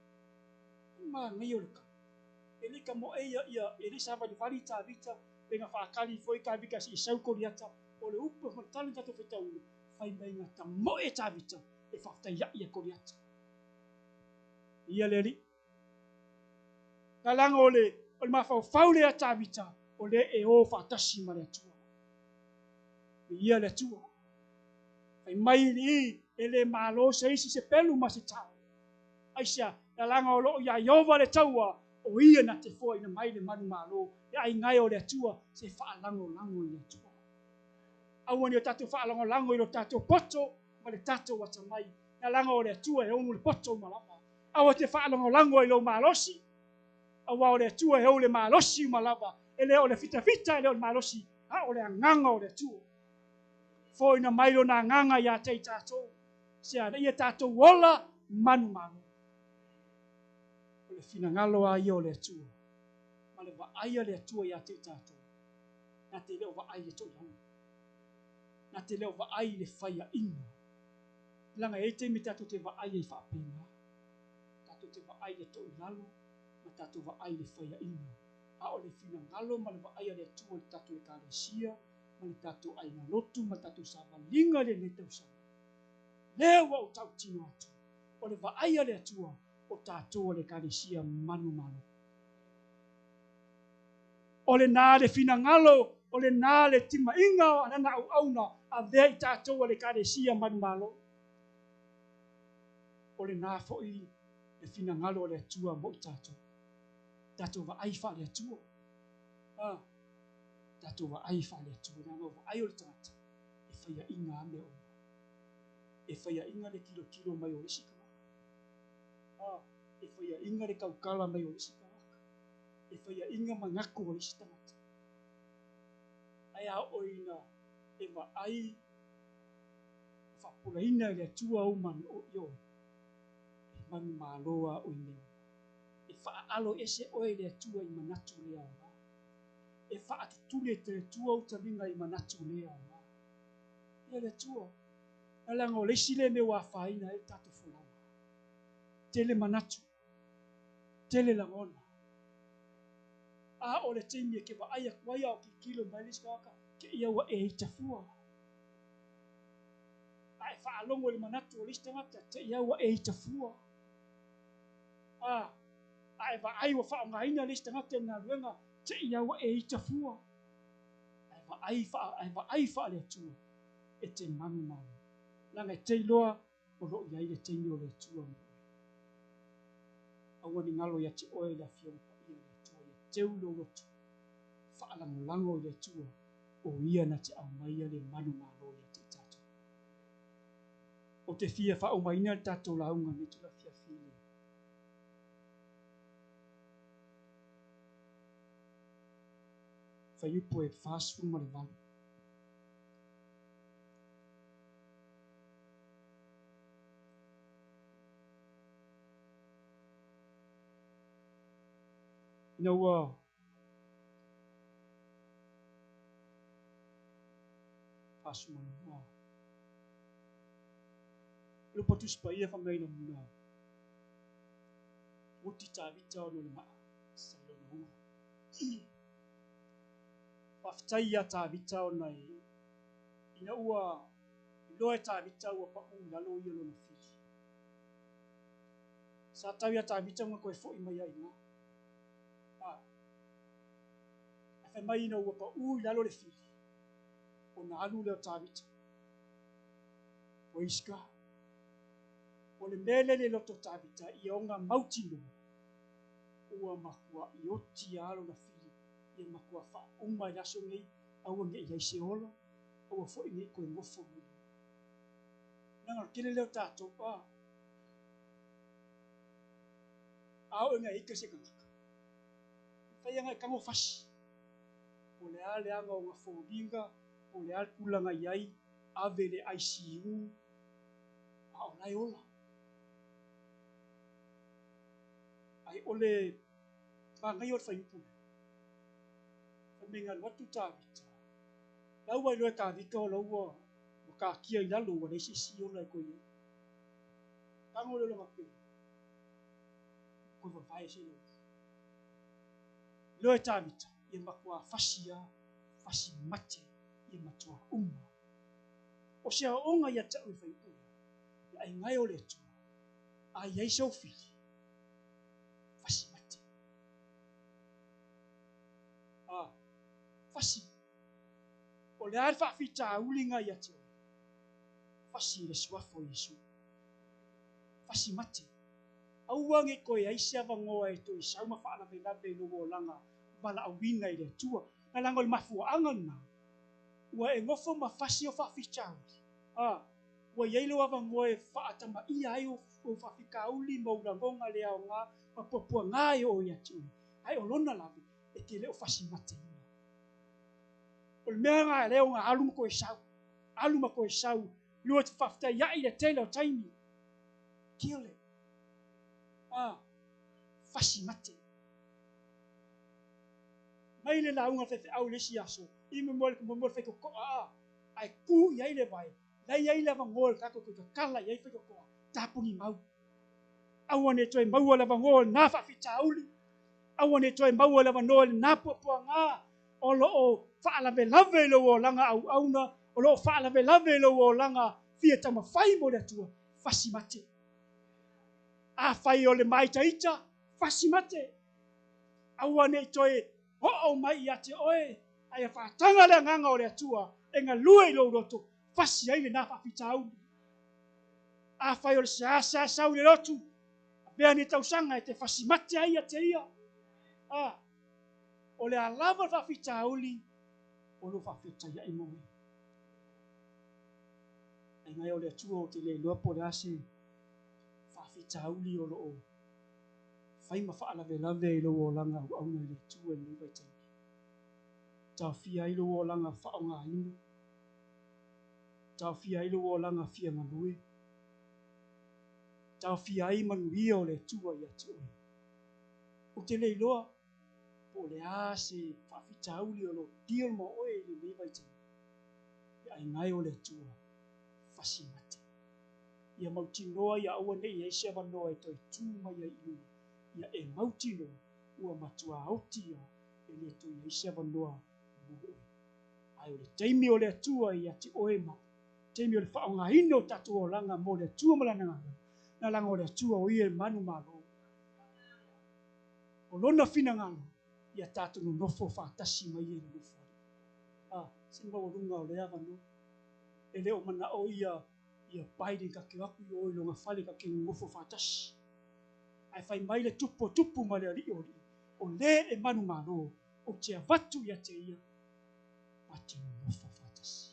E manaia o le tala. E le i tamoe ia, ia, e le i savalivali Tavita, pe na faatali foi Tavita se i sau Koliata, O le upu e matala i tatou faitauina, fai mai na tamoe e Tavita e faafetai ia Koliata. Ia le Alii. Na laga o le, o le mafaufau lea Tavita, o le e o faatasi ma le Atua. Ia le Atua. Fai mai i e le malo se isi se pelu ma se tao. Aisea, na laga o loo ia Iova le taua, o ia na te foaina mai le manumalo e aiga e o le Atua se faalagolago i le Atua. Aua ne i o tatou faalagolago i lo tatou poto ma le tatou atamai, na laga o le Atua e onu le poto uma lava. Aua te faalagolago i lou malosi, auā o le Atua e ou le malosi uma lava, e le o le fitafita e le o le malosi, a o le agaga o le Atua. Foaina mai lona agaga ia te i tatou, se ana ia tatou ola manumalo. O le finagalo a ia o le Atua, ma le vaai a le Atua ia te i tatou, na te le o vaai i le toilalo, na te le o vaai i le faiaina. Leaga e i ai taimi tatou te vaai ai faapena, tatou te vaai i le toilalo ma tatou vaai i le faiaina. A o le finagalo ma le vaai a le Atua i le tatou Ekalesia ma le tatou aiga lotu ma le tatou savaliga i lenei tausaga, lea ua ou tautino atu, o le vaai a le Atua o tatou o le Ekalesia manumalo. O lena le finagalo, o lena le timaiga o lana auauna avea i tatou a le Ekalesia manumalo. O lena foi le finagalo o le Atua mo i tatou. Tatou vaai faale-Atua. Ah, tatou vaai faale-Atua. Leaga o vaai o le tagata e faiaina lava mea uma. E faiaʻiga le tilotilo mai o le isi tagata. A, e faiaʻiga le tautala mai o le isi tagata. E faiaʻiga manatu o le isi tagata. Ae a oo ina e vaai ma faapupulaina e le Atua ou manaʻo i oe, e manumalo a oe mea uma. E faaalo ese oe i le Atua i manatu le aoga. E faatutuli e te Atua ou taliga i manatu le aoga. Ia le Atua, na leaga o le isi lea mea ua afaina ai le tatou folauga. Tele manatu, tele lagona. A o le taimi e ke vaai atu ai a o tilotilo mai le isi tagata, te i ua e ita fua. A e faalogo i le manatu o le isi tagata, te i ua e ita fua. A, a e vaai ua faaaogaina le isi tagata i le galuega, te i ua e ita fua. Ae vaai faa, ae vaai faale-Atua e te manumanu. Leaga e te iloa o lo o i ai le taimi o le Atua mo oe. Aua ne galo ia te oe le Afioga Paia a le Atua ia teu lou loto, faalagolago i le Atua, o Ia na te aumaia le manumalo ia te i tatou. Ou te fia faaumaina le tatou lauga nei tula afiafi i le fuaiupu e 48. Ina ua 42. Lupa Tusi Paia fai mai na oti Tavita ona o le maa sa i lona ulu. Faafetai ia Tavita ona e ina ua iloa e Tavita ua pau i lalo ia lona fili. Sa tau ia Tavita ona toe foi mai ai i ina. A, ae fai mai ina ua pau i lalo le fili, ona alu lea o Tavita. Praise God. O le mea lea i le loto o Tavita, ia ona mautinoa, ua matuai oti lava lona fili, ia matua faauma i le aso lenei, aua ne i i ai se ola, aua foi ne i toe nofo mai ai. Leaga o le tele lea o tatou, a, a oo ina ika se tagata, e mafai lava ona e tago fasi, po o le a le aga o ona foliga, po o le a le tulaga e i ai, ave i le ICU, a o la e ola. Ae o le manaia o le fuaiupu lea, fai mai na alu atu Tavita, la ua iloa e Tavita o la ua taatia i lalo ua leai se isi ola e toe i ai. Tago lea o lona pele, toe vavae se lou. Iloa e Tavita, ia matua fasi lava, fasi mate, ia matua uma. O se aoaoga ia te au i le fuaiupu lea, le aiga e o le Atua, a i ai sou fili, fasi mate. A, fasi. O le a le faafitauliga ia te oe? Fasi i le suafa o Iesu. Fasi mate. Aua ne i toe ai se avanoa e toe sau ma faalavelave i lou olaga valaauina i le Atua. Na leaga o le mafuaaga lena, ua e nofo ma fasi o faafitauli. A, ua i ai lou avanoa e faatamaia ai ou faafitauli ma ou lagona le aoga ma puapuaga e oo ia te oe, ae o lona lave e te le o fasi mateina. O le mea lena lea ona alu ma toe sau, alu ma toe sau, lua te faafetai ai le tele o taimi. Kill it. A, fasi mate. Mai le lauga faifeau i le isi aso, i mo mo le faitotoa a, ae tu i ai le vae, la i ai le avanoa o le tatou toe tatala i ai faitotoa, tapuni mau. Aua ne i toe maua le avanoa o lena faafitauli, aua ne i toe maua le avanoa i lena puapuaga o lo o faalavelave i lou olaga auauna, o lo o faalavelave i lou olaga fia taumafai mo le Atua, fasi mate. Afai o le māitaita, fasi mate. Aua ne i toe oo mai ia te oe, ae ia faataga le agaga o le Atua e galue i lou loto, fasi ai lena faafitauli. Afai o le seasea sau i le lotu, avea nei tausaga e te fasi mate ai ia te ia. A, o le a lava le faafitauli o lo o faafetaiai mo oe. Ai ngai o le atua o te le iloa po o le a se faafitauli o loo fai ma faalavelave i lou olaga auauna i le Atua i lenei vaitaimi. Taofia ai lou olaga faaaogaina, taofia ai lou olaga fia galue, taofia ai manuia o le Atua ia te oe. Ou te le iloa po o le a se faafitauli o lo o deal ma oe i lenei vaitaimi, le aiga e o le Atua, fasi mate. Ia mautinoa ia aua ne i i ai se avanoa e toe tu mai ai i luga, ia e mautinoa ua matua oti ia e le toe i ai se avanoa mo oe. Ae o le taimi o le Atua ia te oe ma taimi o le faaaogaina o tatou olaga mo le Atua ma Lana galuega, na laga o le Atua o ia e manumalo. O Lona finagalo ia tatou nonofo faatasi ma Ia i le Nofoalii. A, se maualuga o lea avanoa. E le o manao ia ia Biden ka te o atu i o i lona fale ka te nonofo faatasi. Ae fai mai le Tupu o tupu ma le Alii o alii, o le e manumalo, ou te avatu ia te ia, ma te nonofo faatasi.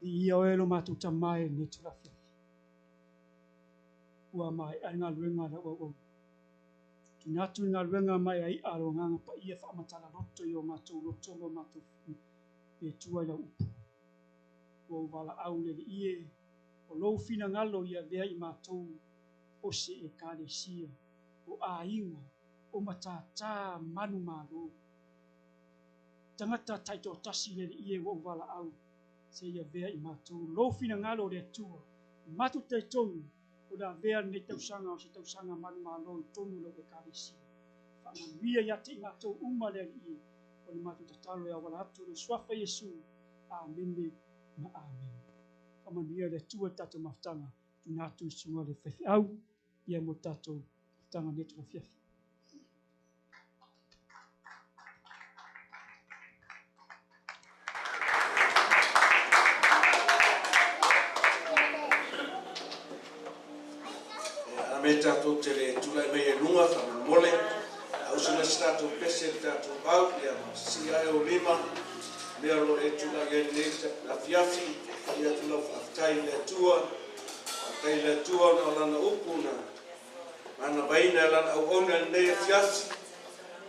Viia oe lo matou Tama e lenei itula afiafi. Ua maea le galuega a lau auauna. Tuuina atu i le galuega maeaea a lo Agaga Paia faamatala loto i o matou loto ma o matou le Atua i lau upu. Ua ou valaau le Alii e, o lou finagalo ia avea i matou o se Ekalesia, o aiga, o matātā manumalo. Tagata taitoatasi le Alii e ua ou valaau, se i avea i matou lou finagalo o le Atua. Matou talitonu o le avea lenei tausaga o se tausaga manumalo i totonu o lau Ekalesia. Faamanuia ia te i matou uma le Alii e, o le matou tatalo e auala atu i lou Suafa Iesu. Amene ma amene. Faamanuia le Atua i le tatou mafutaga, tuuina atu i le susuga i le faifeau ia mo le tatou mafutaga nei itula afiafi. Ia, a me tatou te le tulai mai ai luga faamolemole, a usu mai se tatou pese i le tatou au, ia ma sisii ae ou lima, mea o lo o e tulai ai lenei afiafi, fai atu lau faafetai i le Atua, faafetai i le Atua ona o Lana upu na manavaina e Lana auauna i lenei afiafi,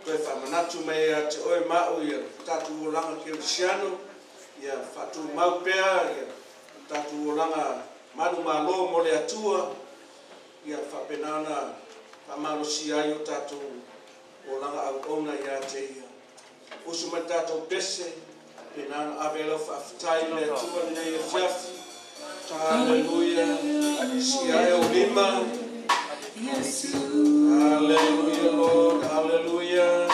toe faamanatu mai ia te oe ma au ia tatou olaga kerisiano, ia faatumau pea ia tatou olaga manumalo mo le Atua, ia faapena ona faamalosia ai o tatou olaga auauna ia te Ia. Usu mai le tatou pese, pena ona ave ai lau faafetai i le Atua i lenei afiafi. Haleluia. Sii ae ou lima. Hallelujah, Lord. Hallelujah.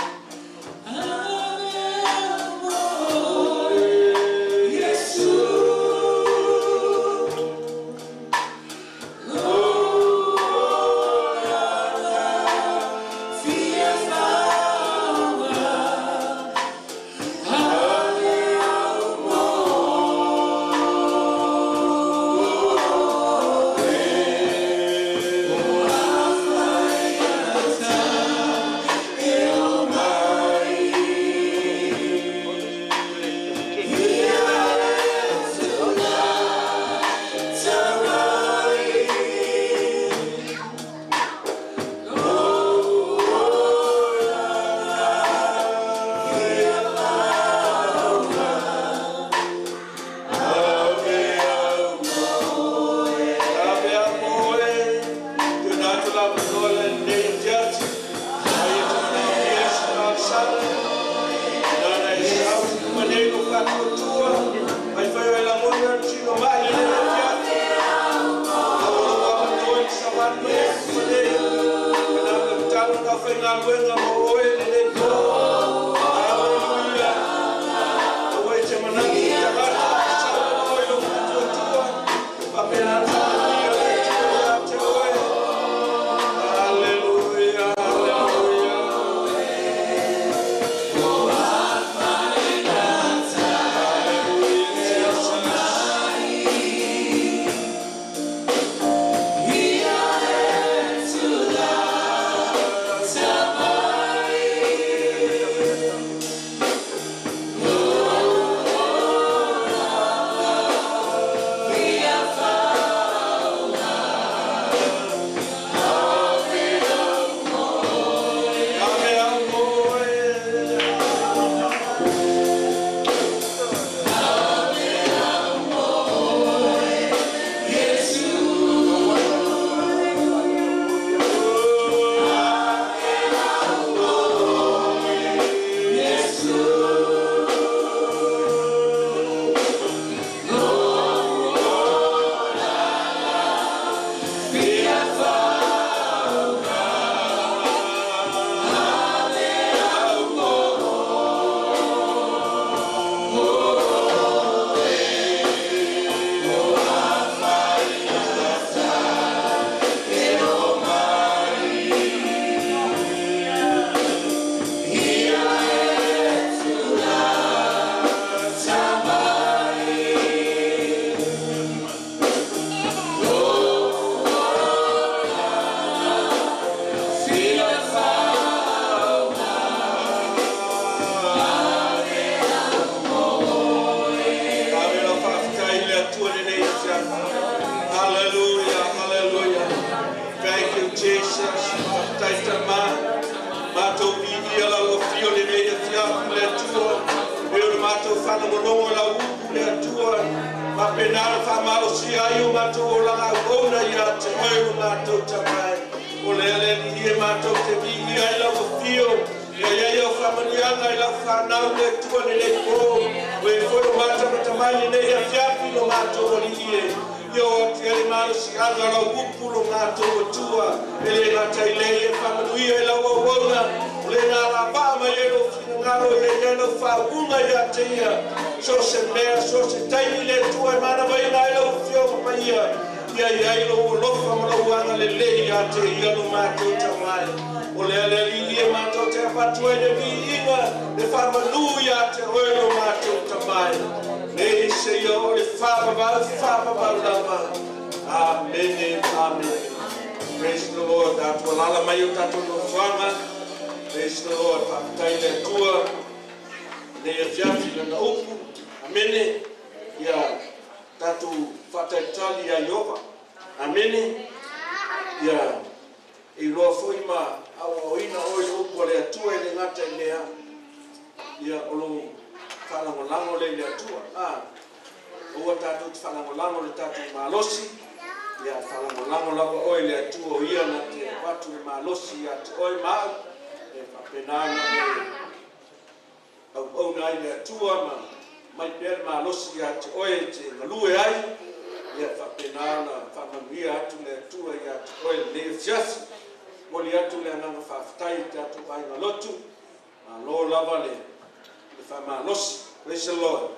Ave a moe, tuuina atu le avanoa lenei afiafi, mai e te manaomia se talosaga, nana e sau i luma nei lou faatuatua, mai fai o e lagona le tino mai lenei afiafi. Maua lou avanoa i le savali mai ai i luma nei, manana tatalo le aufaigaluega mo oe lenei po. Haleluia. Aua e te manatu i tagata, e sau ma oe lou faatuatua, faapena ona faamanuia le Atua ia te oe. Haleluia, haleluia. Hallelujah, Jesus. faalogologo i lau upu le Atua, faapena ona faamalosia ai o matou olaga auauna ia te oe lo matou Tamai. O lea le Alii e matou te viia ai lau afio, ia iai au faamanuiaga i lau fanau le Atua lenei po. O e foi o matamatamai lenei afiafi lo matou Alii e. Ia o atu i ai le malosiaga o lau upu lo matou Atua, e le gata i lea ia faamanuia i lau auauna, o le galavaa mai ai lou finagalo ia i ai lau faauuga ia te ia. So o se mea, so o se taimi le Atua e manavaina ai lau Afioga Paia, ia i ai lou alofa ma lou agalelei ia te ia lo matou Tamai. O lea le Alii e matou te avatu ai le viiga, le faamanu ia te oe lo matou Tamai, nei seia oo i le faavavau, faavavau lava. Amene, amene. Praise the Lord. Tatou alaala mai o tatou nofoaga. Praise the Lord. Faafetai i le Atua lenei afiafi i Lana upu. Amene. Ia tatou faatalitali ia Ieova. Amene. Ia e iloa foi ma aoaoina oe i le upu a le Atua e le gata i lea, ia o lou faalagolago lea i le Atua. A, aua tatou te faalagolago i le tatou malosi, ia faalagolago lava oe i le Atua o Ia na te avatu le malosi ia te oe ma au, e faapena ona e auauna ai le Atua ma aumai pea le malosi ia te oe e te galue ai, ia faapena ona faamanuia atu le Atua ia te oe lenei afiafi. Momoli atu le agaga faafetai i tatou aiga lotu, malo lava le faamalosi. Praise the Lord.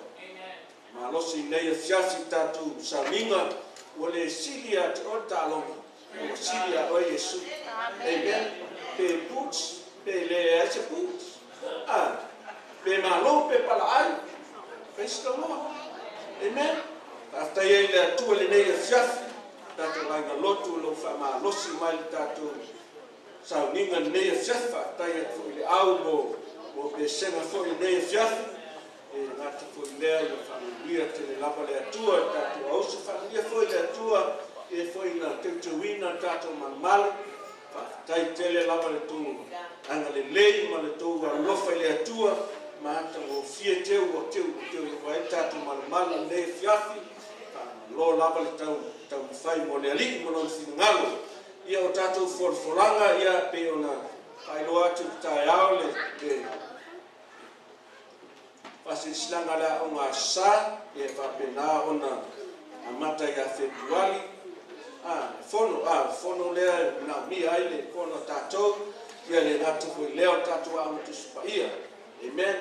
Malosi i lenei afiafi tatou sauniga, ua le sili ia te oe le taaloga, ua sili ia oe Iesu. Amen. Pe boots, pe leai se boots, ah, pe malo pe palaai. Praise the Lord. Amen. Faafetai ai le Atua i lenei afiafi, tatou aiga lotu o lo o faamalosi mai le tatou sauniga lenei afiafi. Faafetai atu foi i le au mo mo pesega foi lenei afiafi. E gata foi i lea ia faamanuia tele lava le Atua i le tatou auso. Faamanuia foi le Atua i e foi na teuteuina le tatou malemale. Faafetai tele lava le tou agalelei ma le tou alofa i le Atua. Matagofie teu ua teu teu ai le tatou malemale i lenei afiafi. Faamalo lava le tau taumafai mo le Alii ma lona finagalo. Ia o tatou folafolaga ia pei ona faailoa atu i le taeao le le faasilasilaga a le Aoga Aso Sa, ia e faapena ona amata ia Fepuari, a, le fono, a, le fono lea e manaomia ai le fono a tatou, ia le gata foi i lea o le tatou Aoga Tusi Paia. Amen.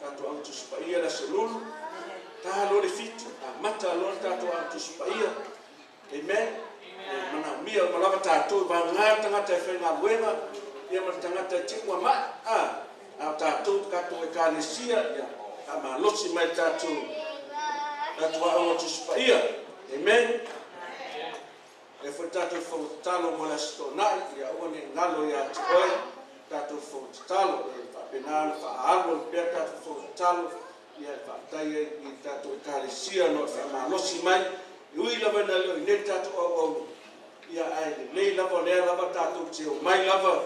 Tatou Aoga Tusi Paia le Aso Lulu, ta loa le 7, amata loa le tatou Aoga Tusi Paia. Amen. E manaomia uma lava tatou, e vagana le tagata e faigaluega, ia ma le tagata e ti'u ua ma'i, a, a o tatou, tatou Ekalesia, ia faamalosi mai le tatou, tatou Aoga Tusi Paia. Amen. Lea foi tatou fofoga tatalo mo le Aso Toonai, ia aua ne i galo ia te oe tatou fofoga tatalo, e faapena ona faaalu pea tatou fofoga tatalo, ia e faafetai ai i tatou Ekalesia no le faamalosi mai, e ui lava ina le o i nei le tatou auauna, ia ae lelei lava lea lava tatou te omai lava,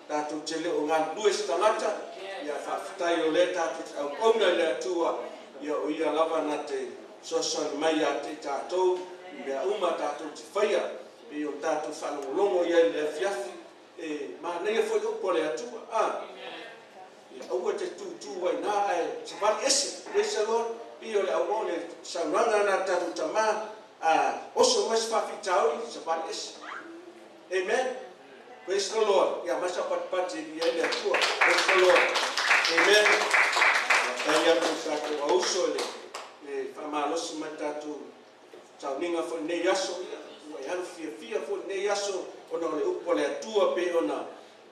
tatou te le o galulue se tagata, ia faafetai o lea tatou te auauna i le Atua, ia o ia lava na te fesoasoani mai ia te i tatou i mea uma tatou te faia, pei o tatou faalogologo i ai i le afiafi, e manaia foi upu a le Atua, a. Ia aua te tūtū ai nā ae savali ese. Praise the Lord. Pei o le auau le saunoaga na tatou tamā, a oso mai se faafitauli, savali ese. Amen. Praise the Lord. Ia mai sa patipati e viia ai le Atua. Praise the Lord. Amen. Faafetai atu i tatou auso i le le faamalosi mai tatou sauniga foi lenei aso. Ia ua e alu fiafia foi lenei aso ona o le upu a le Atua pei ona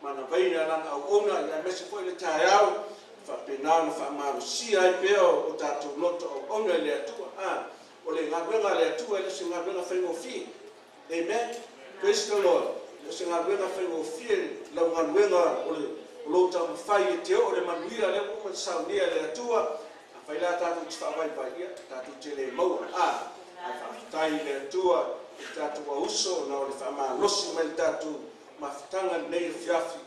manavaina lana auauna, ia aemaise foi le taeao faapena ona faamalosia ai pea o tatou loto auauna i le Atua. A, o le galuega a le Atua e le o se galuega faigofie. Amen. Praise the Lord. E le o se galuega faigofie lau galuega o le o lou taumafai e te oo le manuia lea ua uma ona saunia e le Atua. Afai la tatou te faavaivai, ia, tatou te le maua. A, ae faafetai i le Atua i le tatou auso ona o le faamalosi mai le tatou mafutaga lenei afiafi.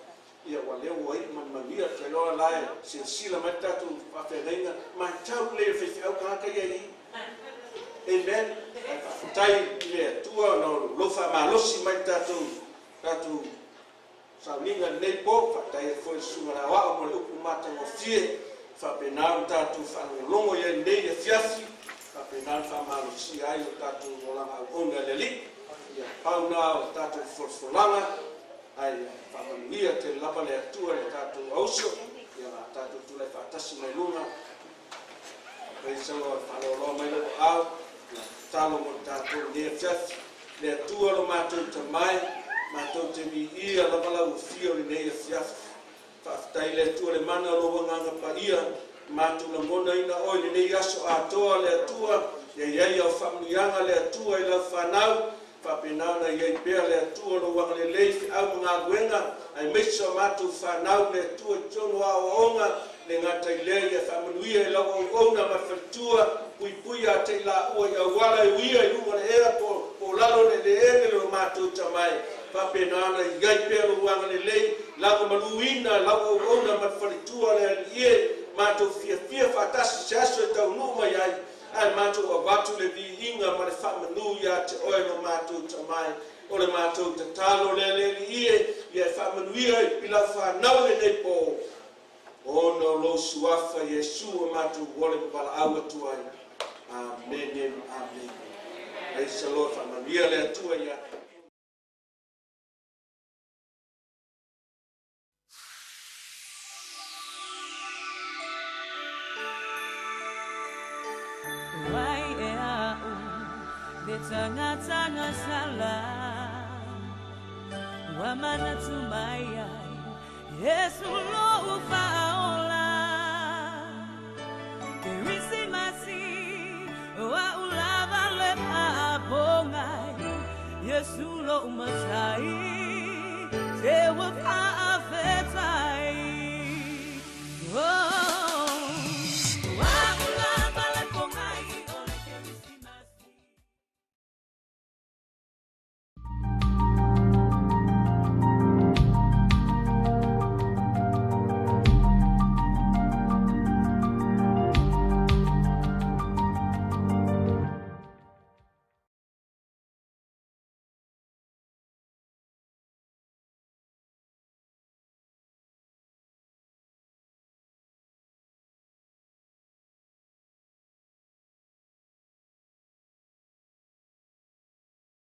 Ia ua lea ua iu ma le manuia. Ou te iloa la e silasila mai le tatou faafeagaiga, matau lelei e le faifeau tagata ia i i. Amen. Ae faafetai i le Atua ona o lou faamalosi mai i le tatou tatou sauniga i lenei po. Faafetai atu foi i le Susuga i le Aoao mo le upu matagofie. E faapena ona tatou faalogologo i ai i lenei afiafi, faapena ona faamalosia ai o tatou olaga auauna i le Alii. Ia pau na o le tatou folafolaga. Ae ia faamanuia tele lava le Atua i le tatou auso, ia la tatou tulai faatasi mai luga. Praise the Lord. Faaloaloa mai lou aao, ia tatalo mo le tatou i lenei afiafi. Le Atua lo matou Tama e, matou te viia lava lau afio i lenei afiafi. Faafetai le Atua le mana o lou Agaga Paia, matou lagonaina oe i lenei aso atoa le Atua, ia i ai au faamanuiaga le Atua i lau fanau, faapena ona i ai pea le Atua lou agalelei i feau ma galuega, aemaise o matou fanau le Atua i totonu o aoaoga, le gata i lea ia faamanuia i lau auauna ma le faletua, puipui ia te i laua i auala e uia i luga o le ea po o lalo o le eleele lo matou Tama e, faapena ona i ai pea lou agalelei, lagomaluina lau auauna ma le faletua o le Alii e, matou fiafia faatasi se aso e taunuu mai ai, ae matou avatu le viiga ma le faamanu ia te oe lo matou Tama e. O le matou tatalo lea le Alii e, ia e faamanuia i lau fanau i lenei po, ona o lou suafa Iesu o matou ole ma valaau atu ai. Amene ma amene. Praise the Lord. Faamanuia le Atua ia. Wai e au le tagata sala Ua manatu mai ai Iesu lou faaola Kerisimasi o au lava le faapogai Iesu lou matai.